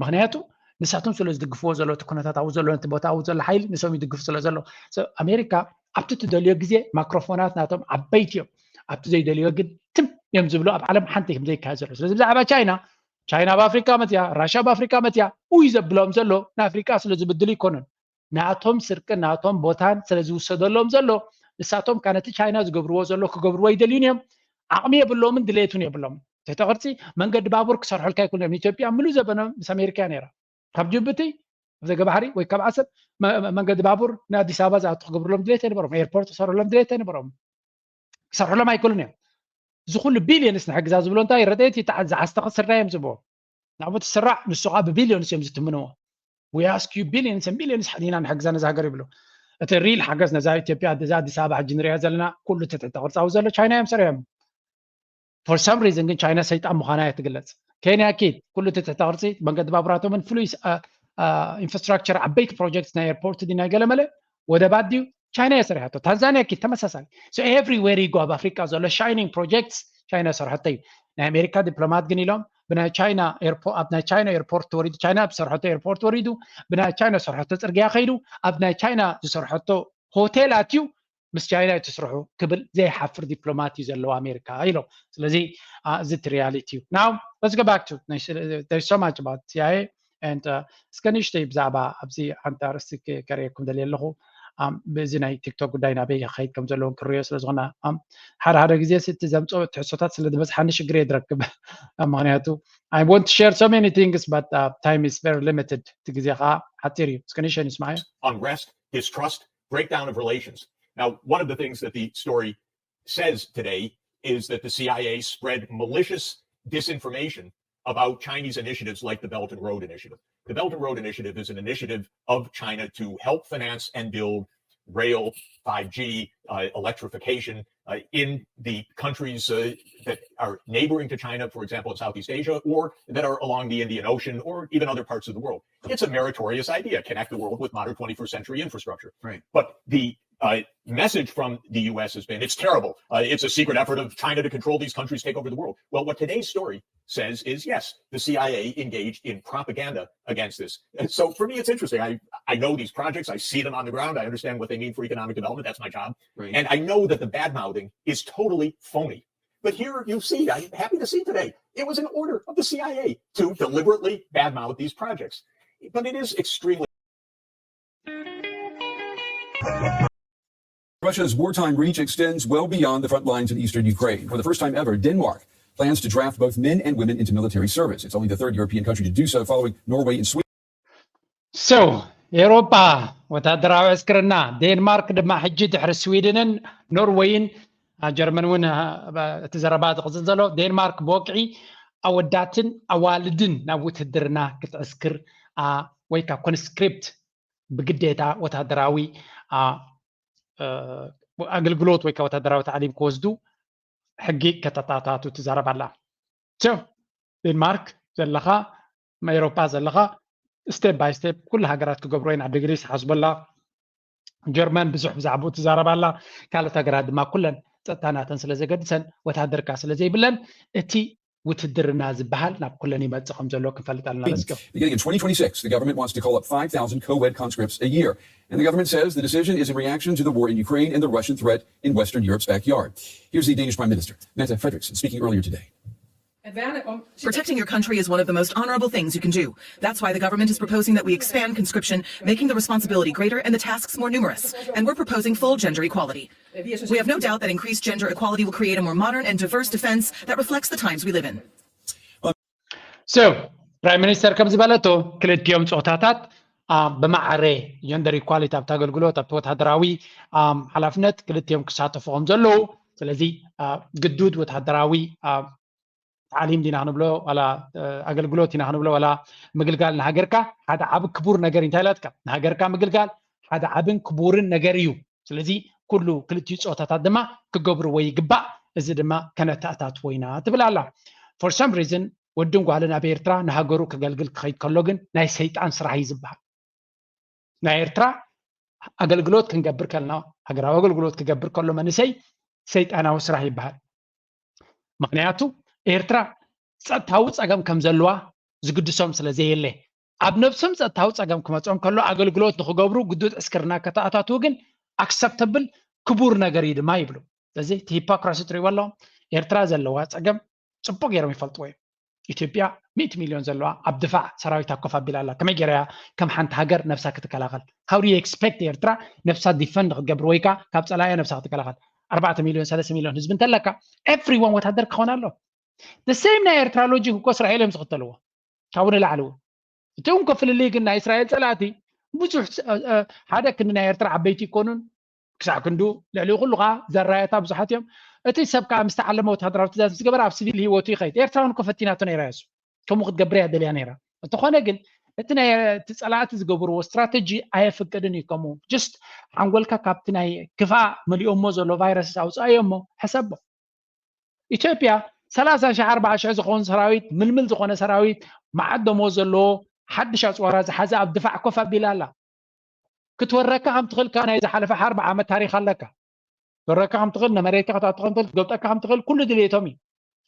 ምክንያቱ ንሳቶም ስለ ዝድግፍዎ ዘሎ እቲ ኩነታት ኣብኡ ዘሎ ነቲ ቦታ ኣብኡ ዘሎ ሓይሊ ንሶም ይድግፉ ስለ ዘሎ። ኣሜሪካ ኣብቲ ትደልዮ ግዜ ማክሮፎናት ናቶም ዓበይቲ እዮም። ኣብቲ ዘይደልዮ ግን ትም እዮም ዝብሉ ኣብ ዓለም ሓንቲ ከም ዘይካየድ ዘሎ። ስለዚ ብዛዕባ ቻይና ቻይና ኣብ ኣፍሪካ መፅያ፣ ራሽያ ኣብ ኣፍሪካ መፅያ፣ ኡይ ዘብሎም ዘሎ ንኣፍሪካ ስለ ዝብድሉ ኣይኮነን። ናቶም ስርቂ ናቶም ቦታን ስለ ዝውሰደሎም ዘሎ ንሳቶም ካ ነቲ ቻይና ዝገብርዎ ዘሎ ክገብርዎ ኣይደልዩን እዮም። ዓቕሚ የብሎምን ድሌቱን የብሎምን። ትሕተ ቅርፂ መንገዲ ባቡር ክሰርሑልካ ኣይክእሉን እዮም። ኢትዮጵያ ምሉእ ዘበኖም ምስ ኣሜሪካ ነይራ። ካብ ጅቡቲ ኣብ ዘገ ባሕሪ ወይ ካብ ዓሰብ መንገዲ ባቡር ንኣዲስ ኣበባ ዝኣቱ ክገብርሎም ድሌት ኣይነበሮም። ኤርፖርት ክሰርሑሎም ድሌት ኣይነበሮም። ክሰርሑሎም ኣይክእሉን እዮም። እዚ ኩሉ ቢልዮንስ ንሕግዛ ዝብሎ እንታይ ረድኤት ይተዓል ዝዓስተኸ ስርና እዮም ዝብዎ። ናብኡ ትስራዕ ንሱ ከዓ ብቢልዮንስ እዮም ዝትምንዎ። We ask you billions and billions ሓዲና ንሕግዛ ነዛ ሃገር ይብሉ። እቲ ሪል ሓገዝ ነዛ ኢትዮጵያ እዛ ኣዲስ ኣበባ ሕጂ ንሪኣ ዘለና ኩሉ ትሕተ ቅርፃዊ ዘሎ ቻይና እዮም ሰሪሖም። For some reason ግን ቻይና ሰይጣን ምዃና እያ ትግለፅ። ኬንያ ኪድ ኩሉ ትሕተ ቅርፂ መንገዲ ባቡራቶምን ፍሉይ ኢንፍራስትራክቸር ዓበይቲ ፕሮጀክት ናይ ኤርፖርት ድዩ ናይ ገለመለ ወደባት ድዩ ቻይና እያ ሰሪሓቶ። ታንዛኒያ ኪድ ተመሳሳሊ። So everywhere you go ኣብ ኣፍሪካ ዘሎ ሻይኒንግ ፕሮጀክትስ ቻይና ሰርሐቶ እዩ። ናይ ኣሜሪካ ዲፕሎማት ግን ኢሎም ብናይ ቻይና ኣብ ናይ ቻይና ኤርፖርት ተወሪዱ ቻይና ዝሰርሐቶ ኤርፖርት ወሪዱ ብናይ ቻይና ዝሰርሐቶ ፅርግያ ከይዱ ኣብ ናይ ቻይና ዝሰርሐቶ ሆቴል ኣትዩ ምስ ቻይና እዩ ትስርሑ ክብል ዘይሓፍር ዲፕሎማት እዩ ዘለዎ ኣሜሪካ ኢሎም። ስለዚ እዚ እቲ ሪያሊቲ እዩ። Now let's go back to there's so much about CIA and እስከ ንእሽተይ ብዛዕባ ኣብዚ ሓንቲ ኣርእስቲ ከርእየኩም ደልየ ኣለኹ። ብዚ ናይ ቲክቶክ ጉዳይ ናበይ ክኸይድ ከም ዘለዎን ክርእዮ ስለ ዝኾነ ሓደ ሓደ ግዜ እቲ ዘምፅኦ ትሕዝቶታት ስለ ዝበዝሓኒ ሽግር እየ ዝረክብ። ምክንያቱ I want to share so many things but time is very limited። እቲ ግዜ ከዓ ሓፂር እዩ። እስከ ንእሽተይ ንስማዓዮ። Unrest, distrust, breakdown of relations. Now, one of the things that the story says today is that the CIA spread malicious disinformation about Chinese initiatives like the Belt and Road Initiative. The Belt and Road Initiative is an initiative of China to help finance and build rail, five G, uh, electrification uh, in the countries uh, that are neighboring to China, for example, in Southeast Asia, or that are along the Indian Ocean, or even other parts of the world. It's a meritorious idea, connect the world with modern twenty-first century infrastructure. Right. But the uh, message from the U S has been, it's terrible. Uh, it's a secret effort of China to control these countries, take over the world. Well, what today's story says is, yes, the CIA engaged in propaganda against this. And so for me, it's interesting. I, I know these projects. I see them on the ground. I understand what they mean for economic development. That's my job. Right. And I know that the bad mouthing is totally phony. But here you see, I'm happy to see today, it was an order of the CIA to deliberately badmouth these projects. But it is extremely Russia's wartime reach extends well beyond the front lines in eastern Ukraine. For the first time ever, Denmark plans to draft both men and women into military service. It's only the third European country to do so, following Norway and Sweden. So, ኤውሮጳ ወታደራዊ ዕስክርና፣ ዴንማርክ ድማ ሕጂ ድሕሪ ስዊድንን ኖርወይን፣ ጀርመን እውን እቲ ዘረባ ዝቕፅል ዘሎ፣ ዴንማርክ ብወግዒ ኣወዳትን ኣዋልድን ናብ ውትድርና ክትዕስክር ወይ ከዓ ኮንስክሪፕት ብግዴታ ወታደራዊ ኣገልግሎት ወይ ከዓ ወታደራዊ ታዕሊም ክወስዱ ሕጊ ከተታታቱ ትዛረብ ኣላ። ዴንማርክ ዘለኻ ኤሮፓ ዘለኻ ስቴፕ ባይ ስቴፕ ኩሉ ሃገራት ክገብሮ ኢና። ድግሪስ ሓስበላ ጀርመን ብዙሕ ብዛዕባኡ ትዛረብ ኣላ። ካልኦት ሃገራት ድማ ኩለን ጸጥታ ናተን ስለ ዘገድሰን፣ ወታደር ከኣ ስለ ዘይብለን፣ እቲ ውትድርና ዝበሃል ናብ ኩለን ይመጽእ ከም ዘሎ ክንፈልጥ ኣለና። Let's go. Beginning in twenty twenty-six, the government wants to call up five thousand co-ed conscripts a year. And the government says the decision is in reaction to the war in Ukraine and the Russian threat in Western Europe's backyard. Here's the Danish Prime Minister, Mette Frederiksen, speaking earlier today. Protecting your country is one of the most honorable things you can do. That's why the government is proposing that we expand conscription, making the responsibility greater and the tasks more numerous. And we're proposing full gender equality. We have no doubt that increased gender equality will create a more modern and diverse defense that reflects the times we live in. So, ፕራይም ሚኒስተር ከም ዝበለቶ፣ ክልቲኦም ፆታታት ብማዕረ ጀንደር ኢኳሊቲ ኣብቲ ኣገልግሎት፣ ኣብቲ ወታደራዊ ሓላፍነት ክልቲኦም ክሳተፉ ከም ዘለዉ፣ ስለዚ ግዱድ ወታደራዊ ታዕሊም ዲና ክንብሎ ዋላ ኣገልግሎት ኢና ክንብሎ ዋላ ምግልጋል ንሃገርካ ሓደ ዓቢ ክቡር ነገር እንታይ ኢላትካ? ንሃገርካ ምግልጋል ሓደ ዓብን ክቡርን ነገር እዩ። ስለዚ ኩሉ ክልቲኡ ፆታታት ድማ ክገብርዎ ይግባእ። እዚ ድማ ከነተኣታትዎ ኢና ትብል ኣላ። For some reason ወድን ጓልን ኣብ ኤርትራ ንሃገሩ ክገልግል ክኸይድ ከሎ ግን ናይ ሰይጣን ስራሕ እዩ ዝበሃል። ናይ ኤርትራ ኣገልግሎት ክንገብር ከለና፣ ሃገራዊ ኣገልግሎት ክገብር ከሎ መንእሰይ ሰይጣናዊ ስራሕ ይበሃል። ምኽንያቱ ኤርትራ ጸጥታዊ ጸገም ከም ዘለዋ ዝግድሶም ስለ ዘየለ፣ ኣብ ነብሶም ጸጥታዊ ጸገም ክመጾም ከሎ ኣገልግሎት ንኽገብሩ ግዱድ ዕስክርና ከተኣታትዉ ግን ኣክሰፕተብል ክቡር ነገር እዩ ድማ ይብሉ። ስለዚ እቲ ሂፖክራሲ ትሪእዎ ኣለኹም። ኤርትራ ዘለዋ ጸገም ጽቡቕ ገይሮም ይፈልጥዎ እዮም። ኢትዮጵያ ሚእቲ ሚልዮን ዘለዋ ኣብ ድፋዕ ሰራዊታ ኮፍ ኣቢላ ኣላ። ከመይ ገይራ እያ ከም ሓንቲ ሃገር ነብሳ ክትከላኸል? How do you expect ኤርትራ ነብሳ ዲፈንድ ክትገብር ወይ ከዓ ካብ ጸላእያ ነብሳ ክትከላኸል? ኣርባዕተ ሚልዮን ሰለስተ ሚልዮን ህዝቢ እንተለካ everyone ወታደር ክኾን ኣሎ። The same ናይ ኤርትራ ሎጂክ እኮ እስራኤል እዮም ዝኽተልዎ ካብኡ ንላዕሊ እውን። እቲ እንኮ ፍልልይ ግን ናይ እስራኤል ጸላእቲ ብዙሕ ሓደ ክንዲ ናይ ኤርትራ ዓበይቲ ይኮኑን ክሳዕ ክንዱ ልዕሊኡ ኩሉ ከዓ ዘራየታ ብዙሓት እዮም። እቲ ሰብ ከዓ ምስ ተዓለመ ወታደራዊ ትእዛዝ ምስ ገበረ ኣብ ስቪል ህይወቱ ይኸይድ። ኤርትራ እውን እኮ ፈቲናቶ ነይራ እያ እሱ። ከምኡ ክትገብር እያ ደልያ ነይራ። እንተኾነ ግን እቲ ናይ እቲ ጸላእቲ ዝገብርዎ ስትራተጂ ኣየፍቅድን እዩ። ከምኡ ጀስት ሓንጎልካ ካብቲ ናይ ክፋእ መሊኦሞ ዘሎ ቫይረስ ኣውፅኣዮ እሞ ሕሰቦ። ኢትዮጵያ ሰላሳ ሺሕ ኣርባዓ ሺሕ ዝኸውን ሰራዊት ምልምል ዝኾነ ሰራዊት መዓት ደሞዝ ዘለዎ ሓድሽ ኣፅዋራ ዝሓዘ ኣብ ድፋዕ ኮፍ ኣቢላ ኣላ። ክትወረካ ከም ትኽእል ካብ ናይ ዝሓለፈ ኣርባዓ ዓመት ታሪክ ኣለካ። ክትወረካ ከም ትኽእል፣ ንመሬትካ ክትኣቱ ከም ትኽእል፣ ክትገብጠካ ከም ትኽእል ኩሉ ድልየቶም እዩ።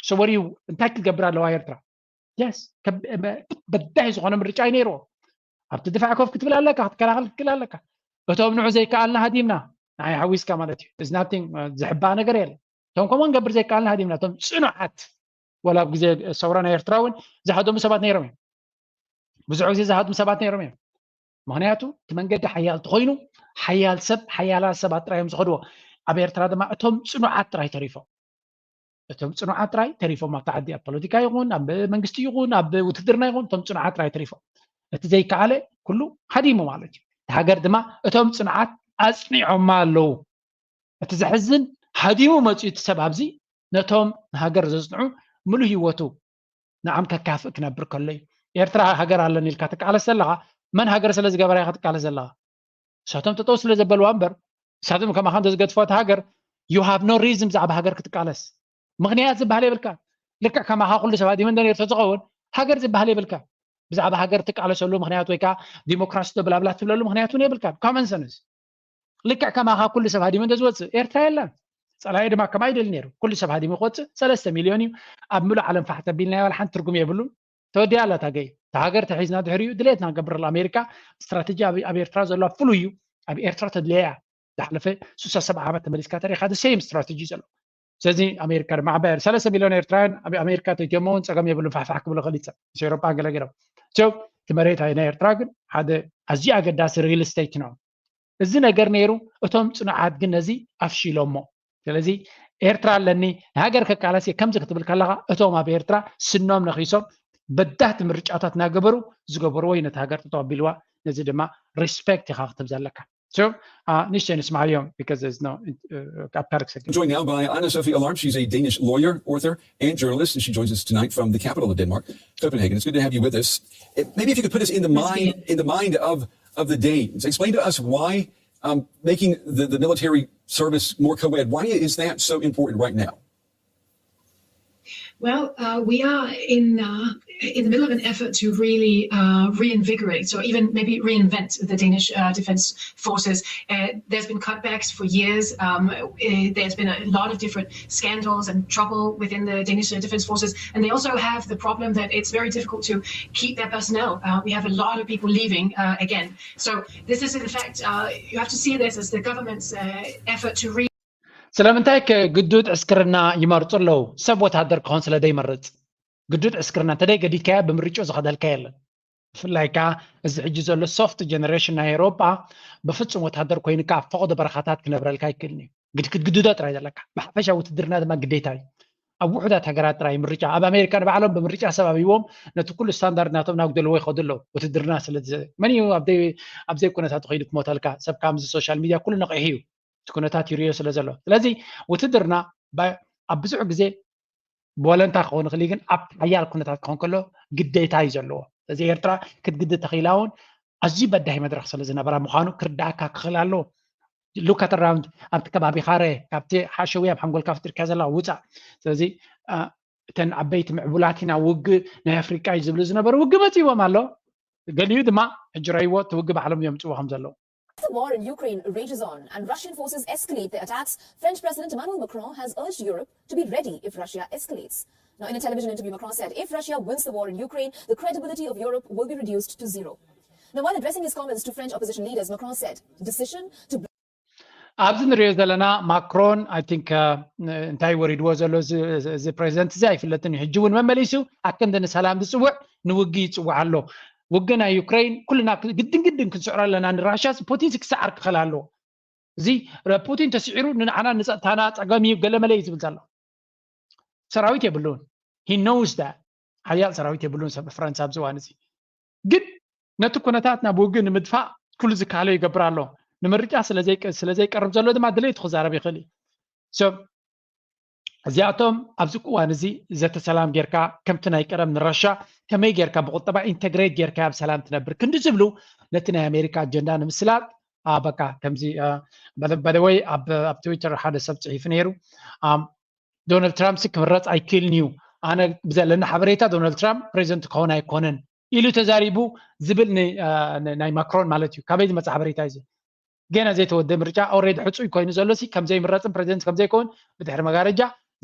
ሰወሪው እንታይ ክትገብር ኣለዋ ኤርትራ? የስ በዳሂ ዝኾነ ምርጫ እዩ ነይርዎ። ኣብቲ ድፋዕ ኮፍ ክትብል ኣለካ፣ ክትከላኸል ክትክእል ኣለካ። እቶም ንዑ ዘይከኣልና ሃዲምና ንዓይ ሓዊስካ ማለት እዩ። It's nothing፣ ዝሕባእ ነገር የለ። እቶም ከምኡ ንገብር ዘይከኣልና ሃዲምና፣ እቶም ፅኑዓት ወላ ኣብ ግዜ ሰውራ ናይ ኤርትራ እውን ዝሃደሙ ሰባት ነይሮም እዮም። ብዙሕ ግዜ ዝሃድሙ ሰባት ነይሮም እዮም። ምክንያቱ እቲ መንገዲ ሓያል ተኮይኑ ሓያል ሰብ ሓያላት ሰባት ጥራይ እዮም ዝኸድዎ። ኣብ ኤርትራ ድማ እቶም ፅኑዓት ጥራይ ተሪፎም እቶም ፅኑዓት ጥራይ ተሪፎም ኣብቲ ዓዲ ኣብ ፖለቲካ ይኹን ኣብ መንግስቲ ይኹን ኣብ ውትድርና ይኹን እቶም ፅኑዓት ጥራይ ተሪፎም። እቲ ዘይከኣለ ኩሉ ሃዲሙ ማለት እዩ። እቲ ሃገር ድማ እቶም ፅኑዓት ኣፅኒዖማ ኣለዉ። እቲ ዘሕዝን ሃዲሙ መፅኡ እቲ ሰብ ኣብዚ ነቶም ንሃገር ዘፅንዑ ምሉእ ህይወቱ ንዓም ከካፍእ ክነብር ከሎ እዩ። ኤርትራ ሃገር ኣለኒ ኢልካ ትቃለስ ዘለኻ መን ሃገር ስለ ዝገበራ ኢኻ ትቃለስ ዘለኻ? ንሳቶም ጠጠው ስለ ዘበልዋ እምበር ንሳቶም ከማኻ እንተዝገድፎ እቲ ሃገር you have no reason ብዛዕባ ሃገር ክትቃለስ። ምኽንያት ዝበሃል የብልካ። ልክዕ ከማኻ ኩሉ ሰብ ሃዲሙ እንደ ነርቶ ዝኸውን ሃገር ዝበሃል የብልካ። ብዛዕባ ሃገር ትቃለሰሉ ምኽንያት ወይ ከዓ ዲሞክራሲ ተብላብላ ትብለሉ ምኽንያት እውን የብልካ። Common sense። ልክዕ ከማኻ ኩሉ ሰብ ሃዲሙ እንተ ዝወፅእ ኤርትራ የላን። ፀላኢ ድማ ከማይ ይደሊ ነይሩ። ኩሉ ሰብ ሃዲሙ ክወፅእ ሰለስተ ሚልዮን እዩ። ኣብ ምሉእ ዓለም ፋሕ ተቢልናዮ ዋላ ሓንቲ ትርጉም የብሉን። ተወዲኣ ኣላ እታ ገይ። እታ ሃገር ተሒዝና ድሕሪኡ ድሌትና ንገብር ኣላ። ኣሜሪካ ስትራተጂ ኣብ ኣብ ኤርትራ ዘለዋ ፍሉይ እዩ። ኣብ ኤርትራ ተድልያ እያ። ዝሓለፈ ስሳ ሰብዓ ዓመት ተመሊስካ ተሪኻ the same strategy ዘሎ። ስለዚ ኣሜሪካ ድማ ዓባይ ሰለስተ ሚልዮን ኤርትራውያን ኣብ ኣሜሪካ ተትየሞ እውን ፀገም የብሉን። ፋሕፋሕ ክብሉ ከሊፀ ምስ ኤውሮጳ ገለ ገይሮም። So እቲ መሬት ናይ ኤርትራ ግን ሓደ ኣዝዩ ኣገዳሲ ሪል ስቴት ነው። እዚ ነገር ነይሩ። እቶም ፅኑዓት ግን ነዚ ኣፍሺሎሞ። ስለዚ ኤርትራ ኣለኒ ንሃገር ከቃለስ እየ ከምዚ ክትብል ከለኻ እቶም ኣብ ኤርትራ ስኖም ነኺሶም በዳህቲ ምርጫታት እናገበሩ ዝገበርዎ እዩ ነቲ ሃገር ጠጠው ኣቢልዋ። ነዚ ድማ ሪስፔክት ኢኻ ክትብ ዘለካ። So ንሽተይ ንስማዕዮም because there's no ኣብ ካልእ ክሰግድ Joined now by Anna Sofie Alarm. She's a Danish lawyer, author, and journalist, and she joins us tonight from the capital of Denmark, Copenhagen. It's good to have you with us. Eh, Maybe if you could put us in the mind in the mind of of the Danes. Explain to us why um, making the, the military service more co-ed. Why is that so important right now? Well, uh, we are in uh, in the middle of an effort to really uh, reinvigorate, or even maybe reinvent the Danish uh, Defense Forces. Uh, there's been cutbacks for years. Um, uh, there's been a lot of different scandals and trouble within the Danish uh, Defense Forces, and they also have the problem that it's very difficult to keep their personnel. Uh, we have a lot of people leaving uh, again. So this is, in fact, uh, you have to see this as the government's uh, effort to re- ስለምንታይ ከ ግዱድ ዕስክርና ይመርፁ ኣለዉ? ሰብ ወታደር ክኾን ስለ ዘይመርፅ። ግዱድ ዕስክርና እንተደይ ገዲድካዮ ብምርጭኡ ዝኸደልካ የለን። ብፍላይ ከዓ እዚ ሕጂ ዘሎ ሶፍት ጀነሬሽን ናይ ኤሮጳ ብፍፁም ወታደር ኮይንካ ኣብ ፈቐዶ በረኻታት ክነብረልካ ኣይክእልን እዩ። ግድ ክትግድዶ ጥራይ ዘለካ። ብሓፈሻ ውትድርና ድማ ግዴታ እዩ። ኣብ ውሑዳት ሃገራት ጥራይ ምርጫ። ኣብ ኣሜሪካ ንባዕሎም ብምርጫ ሰብ ኣብዎም ነቲ ኩሉ ስታንዳርድ ናቶም ናብ ደለዎ ይኸዱ ኣለዉ። ውትድርና ስለ መን እዩ ኣብ ዘይኩነታቱ ከይዱ ክሞተልካ? ሰብ ከምዚ ሶሻል ሚድያ ኩሉ ነቒሑ እዩ። እቲ ኩነታት ይርእዮ ስለ ዘሎ። ስለዚ ውትድርና ኣብ ብዙሕ ግዜ ብወለንታ ክኸውን ይኽእል ግን ኣብ ሓያል ኩነታት ክኸውን ከሎ ግዴታ እዩ ዘለዎ። ስለዚ ኤርትራ ክትግድድ ተኽኢላ እውን ኣዝዩ በዳሂ መድረኽ ስለ ዝነበራ ምዃኑ ክርዳእካ ክኽእል ኣለዎ። ሉካት ኣራውንድ ኣብቲ ከባቢ ካረ ካብቲ ሓሸውያ ኣብ ሓንጎልካ ፍጢርካ ዘላ ውፃእ። ስለዚ እተን ዓበይቲ ምዕቡላት ኢና ውግእ ናይ ኣፍሪቃ እዩ ዝብሉ ዝነበሩ ውግእ መፂዎም ኣሎ። ገሊኡ ድማ ሕጂ ረይዎ እቲ ውግእ ባዕሎም እዮም ፅዎ ከም ዘለዉ። As the war in Ukraine rages on and Russian forces escalate their attacks, French President Emmanuel Macron has urged Europe to be ready if Russia escalates. Now, in a television interview, Macron said if Russia wins the war in Ukraine, the credibility of Europe will be reduced to zero. Now, while addressing his comments to French opposition leaders, Macron said, decision to ኣብዚ ንሪኦ ዘለና ማክሮን ኣይ ቲንክ እንታይ ወሪድዎ ዘሎ እዚ ፕሬዚደንት እዚ ኣይፍለጥን እዩ። ሕጂ እውን መመሊሱ ኣክንዲ ንሰላም ዝፅውዕ ንውግእ ይፅውዕ ኣሎ። ውግእ ናይ ዩክሬን ኩልና ግድን ግድን ክንስዕሮ ኣለና። ንራሽያ ፑቲን ክሰዓር ክኽእል ኣለዎ። እዚ ፑቲን ተስዒሩ ንዓና ንፀጥታና ፀገም እዩ ገለመለ እዩ ዝብል ዘሎ። ሰራዊት የብሉን። He knows that ሓያል ሰራዊት የብሉን ሰብ ፈረንሳ ኣብዚ እዋን እዚ። ግን ነቲ ኩነታት ናብ ውግእ ንምድፋእ ኩሉ ዝከኣሎ ይገብር ኣሎ። ንምርጫ ስለዘይቀርብ ዘሎ ድማ ድሌቱ ክዛረብ ይኽእል እዩ። እዚኣቶም ኣብዚ እዋን እዚ ዘተ ሰላም ጌርካ ከምቲ ናይ ቀደም ንረሻ ከመይ ጌርካ ብቁጠባ ኢንተግሬት ጌርካ ኣብ ሰላም ትነብር ክንዲ ዝብሉ ነቲ ናይ ኣሜሪካ ኣጀንዳ ንምስላጥ በቃ ከምዚ በደወይ ኣብ ትዊተር ሓደ ሰብ ፅሒፉ ነይሩ። ዶናልድ ትራምፕ ክምረፅ ኣይክእልን እዩ። ኣነ ብዘለኒ ሓበሬታ ዶናልድ ትራምፕ ፕሬዚደንት ክኸውን ኣይኮነን ኢሉ ተዛሪቡ ዝብል ናይ ማክሮን ማለት እዩ። ካበይ ዝመፅእ ሓበሬታ እዩ? ገና ዘይተወደ ምርጫ ኦሬዲ ሕፁይ ኮይኑ ዘሎ ሲ ከምዘይምረፅን ፕሬዚደንት ከምዘይከውን ብድሕሪ መጋረጃ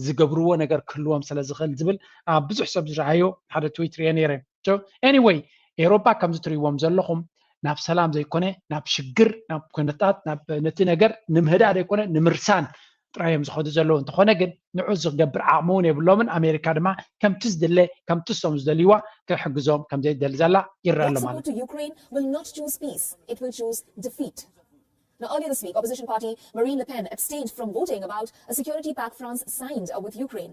ዝገብርዎ ነገር ክህልዎም ስለ ዝኽእል ዝብል ኣብ ብዙሕ ሰብ ዝረኣዮ ሓደ ትዊት ርየ ነይረ። ኤኒወይ ኤሮፓ ከምዚ ትርእይዎም ዘለኹም ናብ ሰላም ዘይኮነ ናብ ሽግር ናብ ኩነታት ነቲ ነገር ንምህዳእ ዘይኮነ ንምርሳን ጥራይ እዮም ዝኸዱ ዘለዉ። እንተኾነ ግን ንዑ ዝገብር ዓቕሚ እውን የብሎምን። ኣሜሪካ ድማ ከምቲ ዝድለ ከምቲ እሶም ዝደልይዋ ክሕግዞም ከምዘይደሊ ዘላ ይረአ ኣሎ ማለት እዩ። Ukraine will not choose peace, it will choose defeat. Now, earlier this week, opposition party Marine Le Pen abstained from voting about a security pact France signed with Ukraine.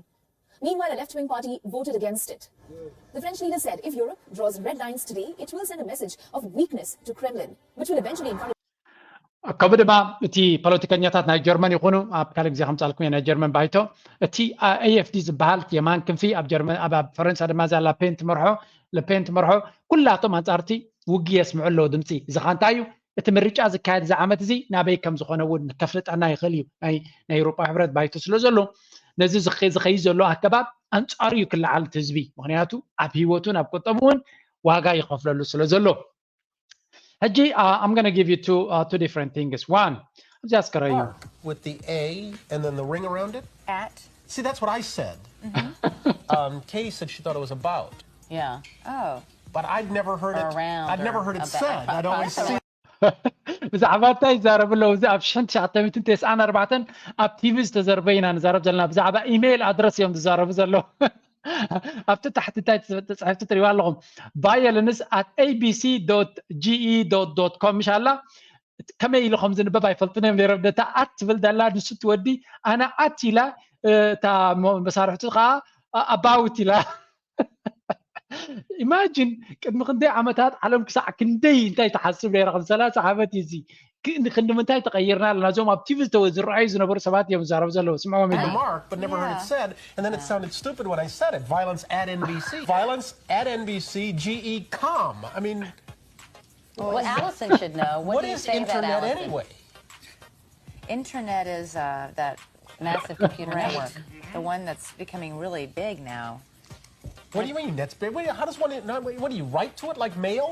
Meanwhile, a left-wing party voted against it. The French leader said if Europe draws red lines today, it will send a message of weakness to Kremlin, which will eventually encourage ከምኡ ድማ እቲ ፖለቲከኛታት ናይ ጀርመን ይኹኑ ኣብ ካልእ ግዜ ከምፃልኩም ናይ ጀርመን ባይቶ እቲ ኤኤፍዲ ዝበሃል የማን ክንፊ ኣብ ጀርመን ኣብ ፈረንሳ ድማ እዛ ላፔን ትመርሖ ለፔን ትመርሖ ኩላቶም ኣንፃርቲ ውግእ የስምዑ ኣለዉ ድምፂ። እዚ ኸ እንታይ እዩ? እቲ ምርጫ ዝካየድ እዚ ዓመት እዚ ናበይ ከም ዝኾነ እውን ከፍልጠና ይኽእል እዩ። ናይ ናይ ኤውሮጳ ሕብረት ባይቶ ስለ ዘሎ ነዚ ዝኸ- ዝኸይድ ዘሎ ኣገባብ ኣንፃሩ እዩ ክለዓል እቲ ህዝቢ። ምክንያቱ ኣብ ህይወቱን ኣብ ቁጠብኡ እውን ዋጋ ይኸፍለሉ ስለ ዘሎ። ሕጂ uh, I'm gonna give you two uh, two different things. One ኣብዚ ኣስከረዩ Mark with the A and then the ring around it. At See, that's what I said. Um, Katie said she thought it was about, yeah. Oh. But I'd never heard it. Around I'd never or heard it about. Said. I'd always seen. ብዛዕባ እንታይ ይዛረቡ ኣለዉ? እዚ ኣብ ሽሕን ትሽዓተ ሚእትን ተስዓን ኣርባዕተን ኣብ ቲቪ ዝተዘርበ ኢና ንዛረብ ዘለና። ብዛዕባ ኢሜይል ኣድረስ እዮም ዝዛረቡ ዘለዉ። ኣብቲ ታሕቲ እንታይ ተፃሒፍቲ ትሪእዋ ኣለኹም? Violence at A B C dot G E dot com ምሽ ኣላ። ከመይ ኢሉ ከም ዝንበብ ኣይፈልጥን እዮም ነይሮም። ነታ ኣት ትብል ደላ ንሱ ትወዲ ኣነ ኣት ኢላ እታ መሳርሕቱ ከዓ ኣባውት ኢላ። ኢማጂን ቅድሚ ክንደይ ዓመታት ዓለም ክሳዕ ክንደይ እንታይ ትሓስብ ነይራ? ከም ሰላሳ ዓመት እዩ እዚ። ክንዲ ምንታይ ተቐይርና ኣለና? እዞም ኣብ ቲቪ ዝተወ ዝረኣዩ ዝነበሩ ሰባት እዮም ዝዛረቡ ዘለዉ። ስምዕዎም ኢሉ። Mark, but never heard it said. And then it sounded stupid when I said it. Violence at N B C. Violence at N B C G E com. I mean, Well, Allison should know. What, what do you is say internet about Allison? Anyway? Internet is uh, that Massive computer network, the one that's becoming really big now. What do you mean? That's big. What, how does one? What do you write to it like mail?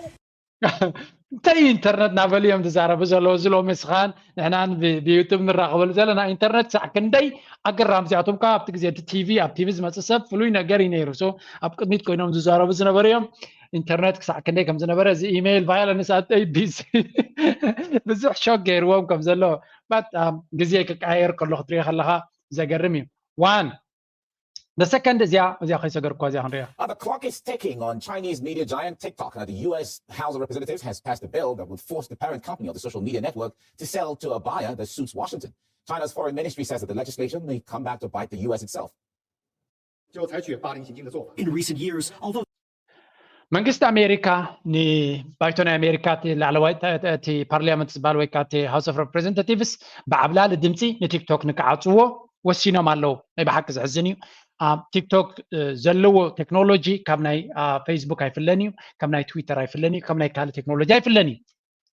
እንታይ እዩ ኢንተርነት እናበሉ እዮም ዝዛረቡ ዘለዉ። እዚ ሎሚ ስኻን ንሕናን ብዩቱብ ንራኸበሉ ዘለና ኢንተርነት ክሳዕ ክንደይ ኣገራም እዚኣቶም ካብ ኣብቲ ግዜ እቲ ቲቪ ኣብ ቲቪ ዝመፅእ ሰብ ፍሉይ ነገር እዩ ነይሩ። So ኣብ ቅድሚት ኮይኖም ዝዛረቡ ዝነበሩ እዮም። ኢንተርነት ክሳዕ ክንደይ ከም ዝነበረ እዚ ኢሜይል ቫዮለንስ ኣት ኤቢሲ ብዙሕ ሾክ ገይርዎም ከም ዘሎ ባት ግዜ ክቀያየር ከሎ ክትሪኦ ከለኻ ዘገርም እዩ። ዋን The second እዚኣ እዚኣ ከይሰገርኳ እዚኣ ክንሪኣ። Uh, the clock is ticking on Chinese media giant TikTok. Now, the U S House of Representatives has passed a bill that would force the parent company of the social media network to sell to a buyer that suits Washington. China's foreign ministry says that the legislation may come back to bite the U S itself. 就采取霸凌行径的做法。 In recent years, although መንግስቲ ኣሜሪካ ንባይቶ ናይ ኣሜሪካ እቲ ላዕለዋይ እቲ ፓርላመንት ዝበሃል ወይ ከዓ እቲ ሃውስ ኦፍ ሬፕሬዘንታቲቭስ ብዓብላሊ ድምፂ ንቲክቶክ ንክዓፅዎ ወሲኖም ኣለዉ። ናይ ብሓቂ ዘሕዝን እዩ። ቲክቶክ ዘለዎ ቴክኖሎጂ ካብ ናይ ፌስቡክ ኣይፍለን እዩ፣ ካብ ናይ ትዊተር ኣይፍለን እዩ፣ ካብ ናይ ካልእ ቴክኖሎጂ ኣይፍለን እዩ።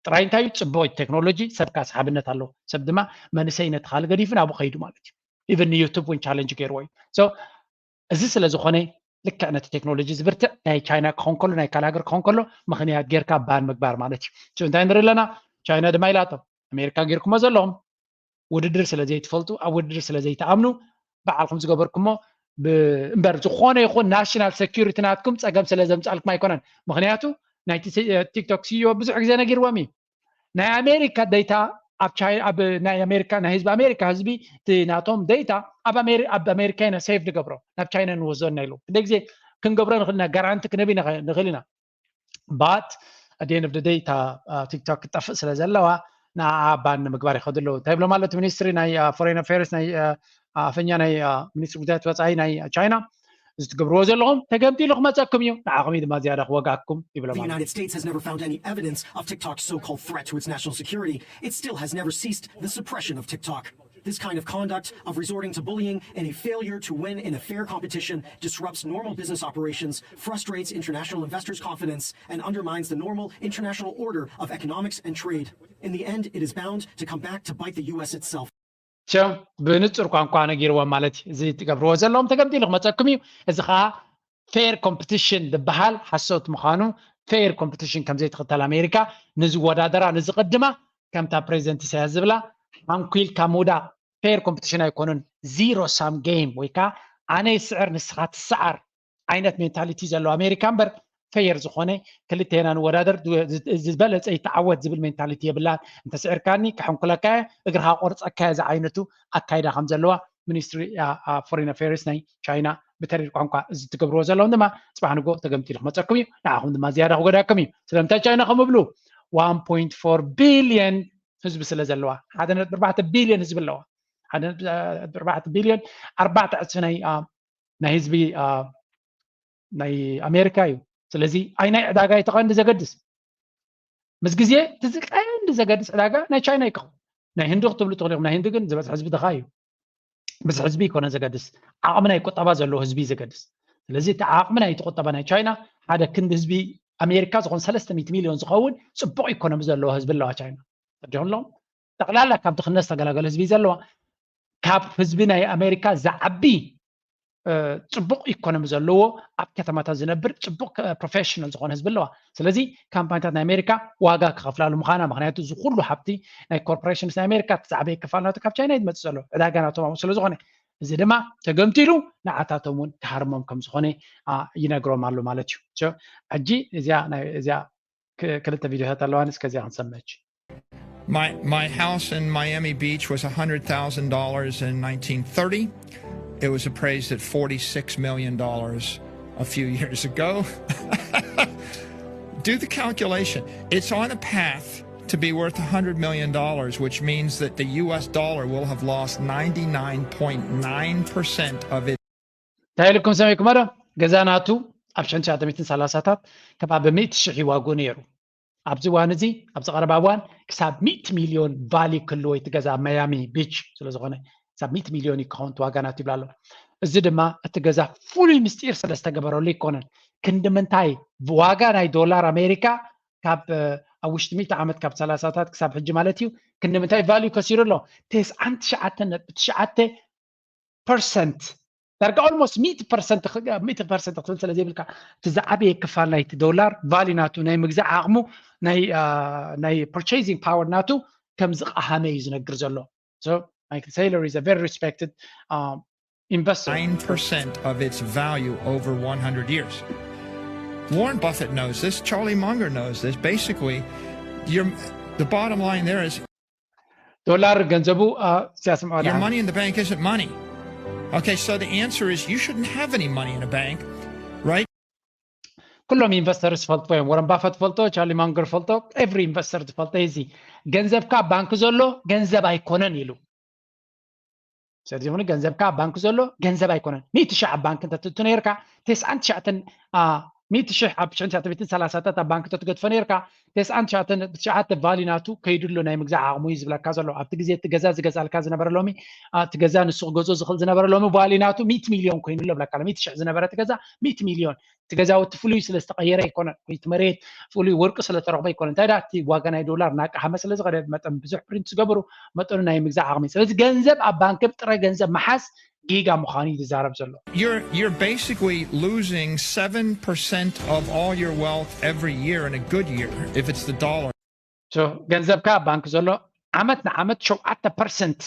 ጥራይ እንታይ እዩ ፅቡቅ ቴክኖሎጂ ሰብካ ሰሓብነት ኣለዎ። ሰብ ድማ መንእሰይነት ካል ገዲፉ ናብኡ ከይዱ ማለት እዩ። ኢቨን ንዩቱብ እውን ቻለንጅ ገይርዎ እዩ። እዚ ስለ ዝኾነ ልክዕ ነቲ ቴክኖሎጂ ዝብርትዕ ናይ ቻይና ክኾን ከሎ ናይ ካልእ ሃገር ክኾን ከሎ ምኽንያት ጌርካ ባን ምግባር ማለት እዩ። So እንታይ ንርኢ ኣለና? ቻይና ድማ ኢላቶ ኣሜሪካ ጌርኩሞ ዘለኹም ውድድር ስለ ዘይትፈልጡ ኣብ ውድድር ስለ ዘይትኣምኑ ባዕልኹም ዝገበርኩሞ እምበር ዝኾነ ይኹን ናሽናል ሴኩሪቲ ናትኩም ፀገም ስለ ዘምፃልኩም ኣይኮነን። ምኽንያቱ ናይቲ ቲክቶክ ሲኢኦ ብዙሕ ግዜ ነጊርዎም እዩ። ናይ ኣሜሪካ ዴታ ኣብ ቻይና ኣብ ናይ ኣሜሪካ ናይ ህዝቢ ኣሜሪካ ህዝቢ እቲ ናቶም ዴታ ኣብ ኣሜሪ ኣብ ኣሜሪካ ኢና ሴቭ ንገብሮ ናብ ቻይና ንወስዶ እና ኢሉ ክንደ ግዜ ክንገብሮ ንኽእል ኢና ጋራንቲ ክንህብ ንኽእል ኢና but at the end of the day እታ ቲክቶክ ክትጠፍእ ስለ ዘለዋ ንዓ ባን ንምግባር ይኸዱ ኣለዉ እንታይ ብሎም ማለት ሚኒስትሪ ናይ ፎሬን ኣፌርስ ናይ ኣፈኛ ናይ ሚኒስትሪ ጉዳያት ወፃኢ ናይ ቻይና እዚ ትገብርዎ ዘለኹም ተገምጢሉ ክመፀኩም እዩ ንዓኹም እዩ ድማ ዝያዳ ክወጋኩም ይብሎም The United States has never found any evidence of TikTok's so-called threat to its national security. It still has never ceased the suppression of TikTok. This kind of conduct of resorting to bullying in a failure to win in a fair competition disrupts normal business operations, frustrates international investors' confidence, and undermines the normal international order of economics and trade. In the end, it is bound to come back to bite the U S itself. ቸው ብንፁር ቋንቋ ነጊርዎም ማለት እዩ። እዚ ትገብርዎ ዘለዎም ተገምጢሉ ክመፀኩም እዩ። እዚ ከዓ ፌር ኮምፒቲሽን ዝበሃል ሓሶት ምዃኑ ፌር ኮምፒቲሽን ከምዘይትኽተል ኣሜሪካ ንዝወዳደራ ንዝቕድማ ከምታ ፕሬዚደንት ኢሳያስ ዝብላ ሓንኩልካ ምውዳቕ ፌር ኮምፒቲሽን ኣይኮኑን። ዚሮ ሳም ጌም ወይ ከዓ ኣነ ይስዕር ንስኻ ትስዓር ዓይነት ሜንታሊቲ ዘለዎ ኣሜሪካ እምበር ፌር ዝኾነ ክልቴና ንወዳደር ዝበለፀ ይተዓወት ዝብል ሜንታሊቲ የብላን። እንተስዕርካኒ ክሕንኩለካ እየ እግርኻ ቆርፀካ እየ ዝዓይነቱ ኣካይዳ ከም ዘለዋ ሚኒስትሪ ፎሬን ኣፌርስ ናይ ቻይና ብተሪር ቋንቋ እዚ ትገብርዎ ዘለዎም ድማ ፅባሕ ንጎ ተገምጢሉ ክመፀኩም እዩ። ንዓኹም ድማ ዝያዳ ክጎዳኩም እዩ። ስለምንታይ ቻይና ከም እብሉ one point four billion ህዝቢ ስለ ዘለዋ ሓደ ነጥቢ ኣርባዕተ ቢልዮን ህዝቢ ኣለዋ ሓደ ነጥቢ ኣርባዕተ ቢልዮን ኣርባዕተ ዕፅፊ ናይ ናይ ህዝቢ ናይ ኣሜሪካ እዩ። ስለዚ ኣይ ናይ ዕዳጋ እዩ ተቐንዲ ዘገድስ ምስ ግዜ እቲ ቀንዲ ዘገድስ ዕዳጋ ናይ ቻይና ይከውን። ናይ ህንዲ ክትብሉ ትኽእሉ ኢኹም። ናይ ህንዲ ግን ዝበዝሕ ህዝቢ ድኻ እዩ። ብዝሒ ህዝቢ ይኮነ ዘገድስ ዓቕሚ ናይ ቁጠባ ዘለዎ ህዝቢ ዘገድስ። ስለዚ እቲ ዓቕሚ ናይቲ ቁጠባ ናይ ቻይና ሓደ ክንዲ ህዝቢ ኣሜሪካ ዝኾን ሰለስተ ሚእቲ ሚልዮን ዝኸውን ፅቡቕ ኢኮኖሚ ዘለዎ ህዝቢ ኣለዋ ቻይና። ተዲኹም ኣለኹም ጠቕላላ ካብ ድኽነት ዝተገላገለ ህዝቢ ዘለዋ ካብ ህዝቢ ናይ ኣሜሪካ ዝዓቢ ፅቡቕ ኢኮኖሚ ዘለዎ ኣብ ከተማታት ዝነብር ፅቡቕ ፕሮፌሽናል ዝኾነ ህዝቢ ኣለዋ። ስለዚ ካምፓኒታት ናይ ኣሜሪካ ዋጋ ክኸፍላሉ ምዃና ምክንያቱ እዚ ኩሉ ሃብቲ ናይ ኮርፖሬሽንስ ናይ ኣሜሪካ እቲ ዝዓበየ ክፋል ናቱ ካብ ቻይና እዩ ዝመፅእ ዘሎ ዕዳጋ ናቶም ኣብኡ ስለ ዝኾነ እዚ ድማ ተገምጢሉ ንዓታቶም እውን ክሃርሞም ከም ዝኾነ ይነግሮም ኣሎ ማለት እዩ። ሕጂ እዚኣ እዚኣ ክልተ ቪድዮታት ኣለዋኒ እስከዚኣ ክንሰምዕ። My, my house in Miami Beach was one hundred thousand dollars in nineteen thirty. It was appraised at forty-six million dollars a few years ago. Do the calculation. It's on a path to be worth one hundred million dollars, which means that the U S dollar will have lost ninety-nine point nine percent of its እንታይ ኢልኩም ሰሚዕኩሞ ዶ? ገዛ ናቱ ኣብ ሽሕን ትሽዓተ ሚእትን ሰላሳታት ከባቢ ሚእቲ ሽሕ እዩ ዋግኡ ነይሩ። ኣብዚ እዋን እዚ ኣብዚ ቀረባ እዋን ክሳብ ሚእቲ ሚልዮን ቫልዩ ክህልዎ እዩ እቲ ገዛ ኣብ ማያሚ ቢች ስለ ዝኾነ ክሳብ ሚእቲ ሚልዮን እዩ ክኸውን እቲ ዋጋ ናቱ ይብላ ኣሎ። እዚ ድማ እቲ ገዛ ፍሉይ ምስጢር ስለ ዝተገበረሉ ኣይኮነን። ክንዲ ምንታይ ዋጋ ናይ ዶላር ኣሜሪካ ካብ ኣብ ውሽጢ ሚእቲ ዓመት ካብ ሰላሳታት ክሳብ ሕጂ ማለት እዩ ክንዲ ምንታይ ቫልዩ ከሲሩ ኣሎ? ተስዓን ትሽዓተን ነጥቢ ትሽዓተ percent ዳርጋ almost ሚእቲ percent ሚእቲ percent ክትብል ስለ ዘይብልካ እቲ ዝዓበየ ክፋል ናይቲ ዶላር value ናቱ ናይ ምግዛእ ዓቕሙ ናይ ናይ purchasing power ናቱ ከም ዝቐሃመ እዩ ዝነግር ዘሎ። So Michael Saylor is a very respected um, investor. Nine percent of its value over one hundred years. Warren Buffett knows this. Charlie Munger knows this. Basically, your the bottom line there is ዶላር ገንዘቡ ሲያስምዖ your money in the bank isn't money. Okay, so the answer is you shouldn't have any money in a bank, right? ኩሎም ኢንቨስተር ዝፈልጥዎ እዮም። ወረን ባፈት ፈልጦ፣ ቻርሊ ማንገር ፈልጦ፣ every investor ዝፈልጦ እዚ ገንዘብካ ባንክ ዘሎ ገንዘብ ኣይኮነን ኢሉ። ስለዚህ ገንዘብካ ባንክ ዘሎ ገንዘብ ኣይኮነን። ሚእቲ ሺሕ ኣብ ባንክ እንተትእቱ ነርካ ተስዓን ትሽዓተን ሚእቲ ሺሕ ኣብ ሽሕን ትሽዓተ ሚእትን ሰላሳታት ኣብ ባንክ እንተትገድፎ ነርካ ተስዓን ትሽዓተን ብትሽዓተ value ናቱ ከይድሎ ናይ ምግዛእ ዓቕሙ እዩ ዝብለካ ዘሎ። ኣብቲ ግዜ እቲ ገዛ ዝገዛልካ ዝነበረ ሎሚ እቲ ገዛ ንሱ ክገዝኦ ዝኽእል ዝነበረ ሎሚ value ናቱ ሚእቲ ሚልዮን ኮይኑ ኣሎ ብለካ ኣሎ። ሚእቲ ሺሕ ዝነበረ እቲ ገዛ ሚእቲ ሚልዮን። እቲ ገዛውቲ ፍሉይ ስለ ዝተቐየረ ኣይኮነን ወይ እቲ መሬት ፍሉይ ወርቂ ስለ ተረኽቦ ኣይኮነን። እንታይ ደኣ እቲ ዋጋ ናይ ዶላር እናቀሃመ ስለ ዝኸደ መጠን ብዙሕ ፕሪንት ዝገብሩ መጠኑ ናይ ምግዛእ ዓቕሚ። ስለዚ ገንዘብ ኣብ ባንክ ጥረ ገንዘብ ምሓዝ ጌጋ ምዃኑ እዩ ዝዛረብ ዘሎ። You're you're basically losing seven percent of all your wealth every year in a good year if it's the dollar. ገንዘብካ ኣብ ባንክ ዘሎ ዓመት ንዓመት ሸውዓተ ፐርሰንት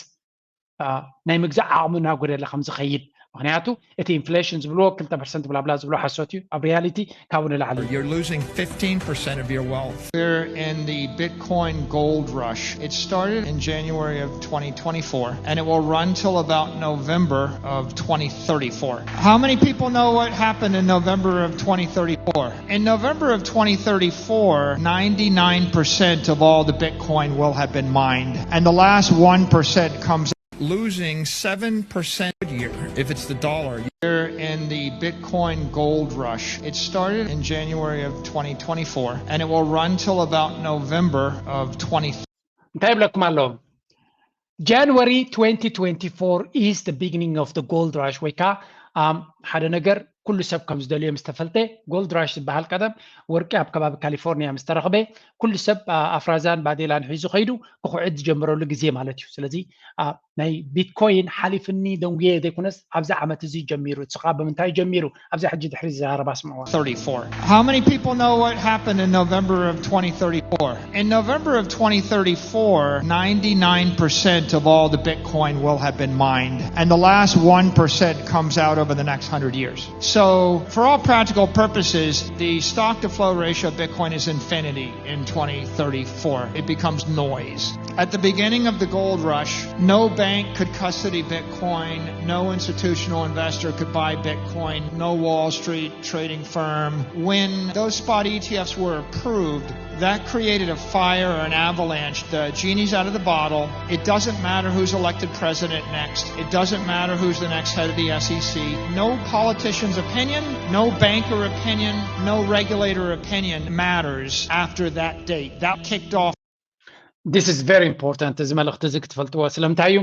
ናይ ምግዛእ ዓቕሙ እናጎደለ ከም ዝኸይድ። ምክንያቱ እቲ ኢንፍሌሽን ዝብልዎ ክልተ ፐርሰንት ብላብላ ዝብሎ ሓሶት እዩ። ኣብ ሪያሊቲ ካብኡ ንላዕሊ እዩ። You're losing fifteen percent of your wealth. We're in the Bitcoin gold rush. It started in January of twenty twenty-four, and it will run till about November of twenty thirty-four. How many people know what happened in November of twenty thirty-four? In November of twenty thirty-four, ninety-nine percent of all the Bitcoin will have been mined, and the last one percent comes Losing seven percent a year if it's the dollar. We're in the Bitcoin gold rush. It started in January of twenty twenty-four, and it will run till about November of twenty. እንታይ ይብለኩም ኣሎ? January twenty twenty-four is the beginning of the gold rush ወይ ከዓ ሓደ ነገር ኩሉ ሰብ ከም ዝደልዮ ምስ ተፈልጠ ጎልድ ራሽ ዝበሃል ቀደም ወርቂ ኣብ ከባቢ ካሊፎርኒያ ምስ ተረኽበ ኩሉ ሰብ ኣፍራዛን ባዴላን ሒዙ ከይዱ ክኹዕት ዝጀምረሉ ግዜ ማለት እዩ። ስለዚ ናይ ቢትኮይን ሓሊፍኒ ደንጉየ ዘይኮነስ ኣብዚ ዓመት እዚ ጀሚሩ። ንስኻ ብምንታይ ጀሚሩ? ኣብዚ ሕጂ ድሕሪ ዝዛረባ ስምዕዋ። Thirty-four. How many people know what happened in November of twenty thirty-four? In November of twenty thirty-four, ninety-nine percent of all the Bitcoin will have been mined, and the last one percent comes out over the next hundred years. So, for all practical purposes, the stock to flow ratio of Bitcoin is infinity in twenty thirty-four. It becomes noise. At the beginning of the gold rush, no bank could custody Bitcoin, no institutional investor could buy Bitcoin, no Wall Street trading firm. When those spot E T Fs were approved, that created a fire or an avalanche. The genie's out of the bottle. It doesn't matter who's elected president next. It doesn't matter who's the next head of the S E C. No politician's opinion, no banker opinion, no regulator opinion matters after that date. That kicked off. This is very important. እዚ መልእኽቲ እዚ ክትፈልጥዎ ስለምንታይ እዩ?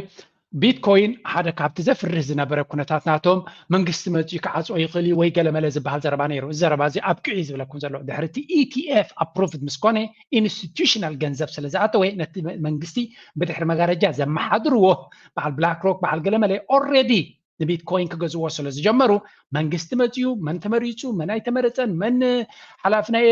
ቢትኮይን ሓደ ካብቲ ዘፍርህ ዝነበረ ኩነታት ናቶም መንግስቲ መፅኡ ክዓፅዎ ይኽእል እዩ ወይ ገለመለ ዝበሃል ዘረባ ነይሩ። እዚ ዘረባ እዚ ኣብቂዑ እዩ ዝብለኩም ዘሎ። ድሕሪ እቲ ኢቲኤፍ ኣፕሩቭድ ምስ ኮነ ኢንስቲቱሽናል ገንዘብ ስለ ዝኣተወ ነቲ መንግስቲ ብድሕሪ መጋረጃ ዘመሓድርዎ በዓል ብላክ ሮክ በዓል ገለመለ ኦልሬዲ ንቢትኮይን ክገዝዎ ስለ ዝጀመሩ መንግስቲ መፅኡ መን ተመሪፁ መን ኣይተመረፀን መን ሓላፊ ናይ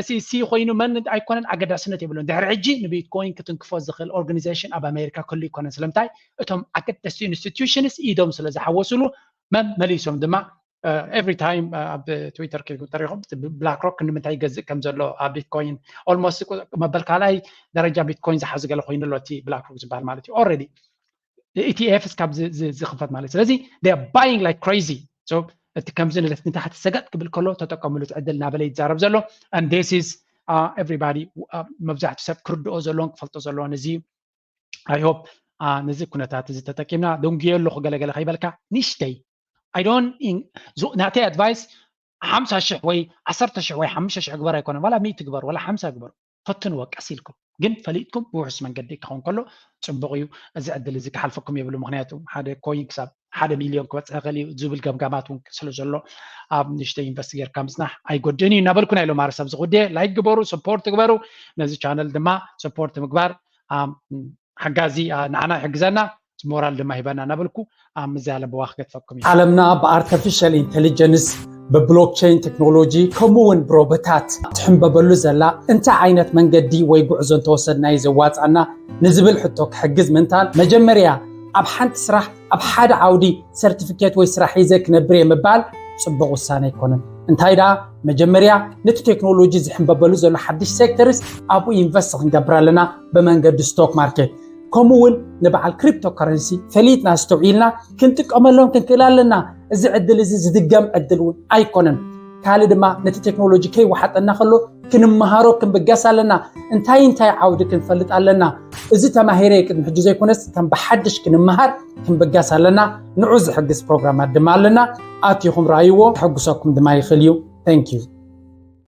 ኤስኢሲ ኮይኑ መን ኣይኮነን ኣገዳስነት የብሉን። ድሕሪ ሕጂ ንቢትኮይን ክትንክፎ ዝኽእል ኦርጋኒዜሽን ኣብ ኣሜሪካ ክህሉ ይኮነን። ስለምንታይ? እቶም ኣገደስቲ ኢንስቲቱሽንስ ኢዶም ስለ ዝሓወሱሉ መመሊሶም ድማ ኤቭሪ ታይም ኣብ ትዊተር ክሪኹም ተሪኹም ብላክ ሮክ ንምንታይ ይገዝእ ከም ዘሎ ኣብ ቢትኮይን ኦልሞስት መበል ካልኣይ ደረጃ ቢትኮይን ዝሓዙ ገለ ኮይኑ ኣሎ እቲ ብላክ ሮክ ዝበሃል ማለት እዩ። ኦልሬዲ ኢቲኤፍ እስካብ ዝኽፈት ማለት ስለዚ ባይንግ ላይክ ክሬዚ። እቲ ከምዚ ንለት ንታሕቲ ሰገጥ ክብል ከሎ ተጠቀምሉ እቲ ዕድል እናበለ ይዛረብ ዘሎ። And this is everybody መብዛሕትኡ ሰብ ክርድኦ ዘለዎን ክፈልጦ ዘለዎን እዚ I hope ነዚ ኩነታት እዚ ተጠቂምና ደንጉየ ኣለኹ ገለገለ ከይበልካ ንሽተይ I don't ናተይ ኣድቫይስ ሓምሳ ሽሕ ወይ ዓሰርተ ሽሕ ወይ ሓሙሽተ ሽሕ ግበር ኣይኮነን ዋላ ሚእቲ ግበር ዋላ ሓምሳ ግበር ፈትንዎ ቀስ ኢልኩም ግን ፈሊጥኩም ብውሑስ መንገዲ ክኸውን ከሎ ፅቡቕ እዩ። እዚ ዕድል እዚ ክሓልፈኩም የብሉ። ምክንያቱ ሓደ ኮይን ክሳብ ሓደ ሚልዮን ክበፅሕ ይኽእል እዩ ዝብል ገምጋማት እውን ስለ ዘሎ ኣብ ንእሽተይ ኢንቨስት ጌርካ ምፅናሕ ኣይጎድእን እዩ እናበልኩ ናይ ሎማሪ ሰብ ዝጉድየ ላይክ ግበሩ፣ ሰፖርት ግበሩ። ነዚ ቻነል ድማ ሰፖርት ምግባር ሓጋዚ ንዓና ይሕግዘና። ሞራል ድማ ሂበና እናበልኩ ኣብ ምዛለበዋ ክገድፈኩም እዩ። ዓለምና ብ artificial intelligence፣ ብ blockchain technology፣ ከምኡ እውን ብሮቦታት ትሕንበበሉ ዘላ እንታይ ዓይነት መንገዲ ወይ ጉዕዞ እንተወሰድና እዩ ዘዋፃና ንዝብል ሕቶ ክሕግዝ ምንታን መጀመርያ ኣብ ሓንቲ ስራሕ ኣብ ሓደ ዓውዲ certificate ወይ ስራሕ ሒዘ ክነብር እየ ምባል ፅቡቅ ውሳነ ኣይኮነን። እንታይ ደኣ መጀመርያ ነቲ ቴክኖሎጂ ዝሕንበበሉ ዘሎ ሓድሽ sectors ኣብኡ invest ክንገብር ኣለና ብመንገዲ stock market። ከምኡ እውን ንበዓል cryptocurrency ፈሊጥና ኣስተውዒልና ክንጥቀመሎም ክንክእል ኣለና። እዚ ዕድል እዚ ዝድገም ዕድል እውን ኣይኮነን። ካልእ ድማ ነቲ ቴክኖሎጂ ከይወሓጠና ከሎ ክንመሃሮ ክንብገስ ኣለና። እንታይ እንታይ ዓውዲ ክንፈልጥ ኣለና? እዚ ተማሂረ ቅድሚ ሕጂ ዘይኮነስ ከም ብሓድሽ ክንመሃር ክንብገስ ኣለና። ንዑ ዝሕግዝ ፕሮግራማት ድማ ኣለና። ኣቲኹም ረኣይዎ፣ ክሕጉሰኩም ድማ ይኽእል እዩ። Thank you።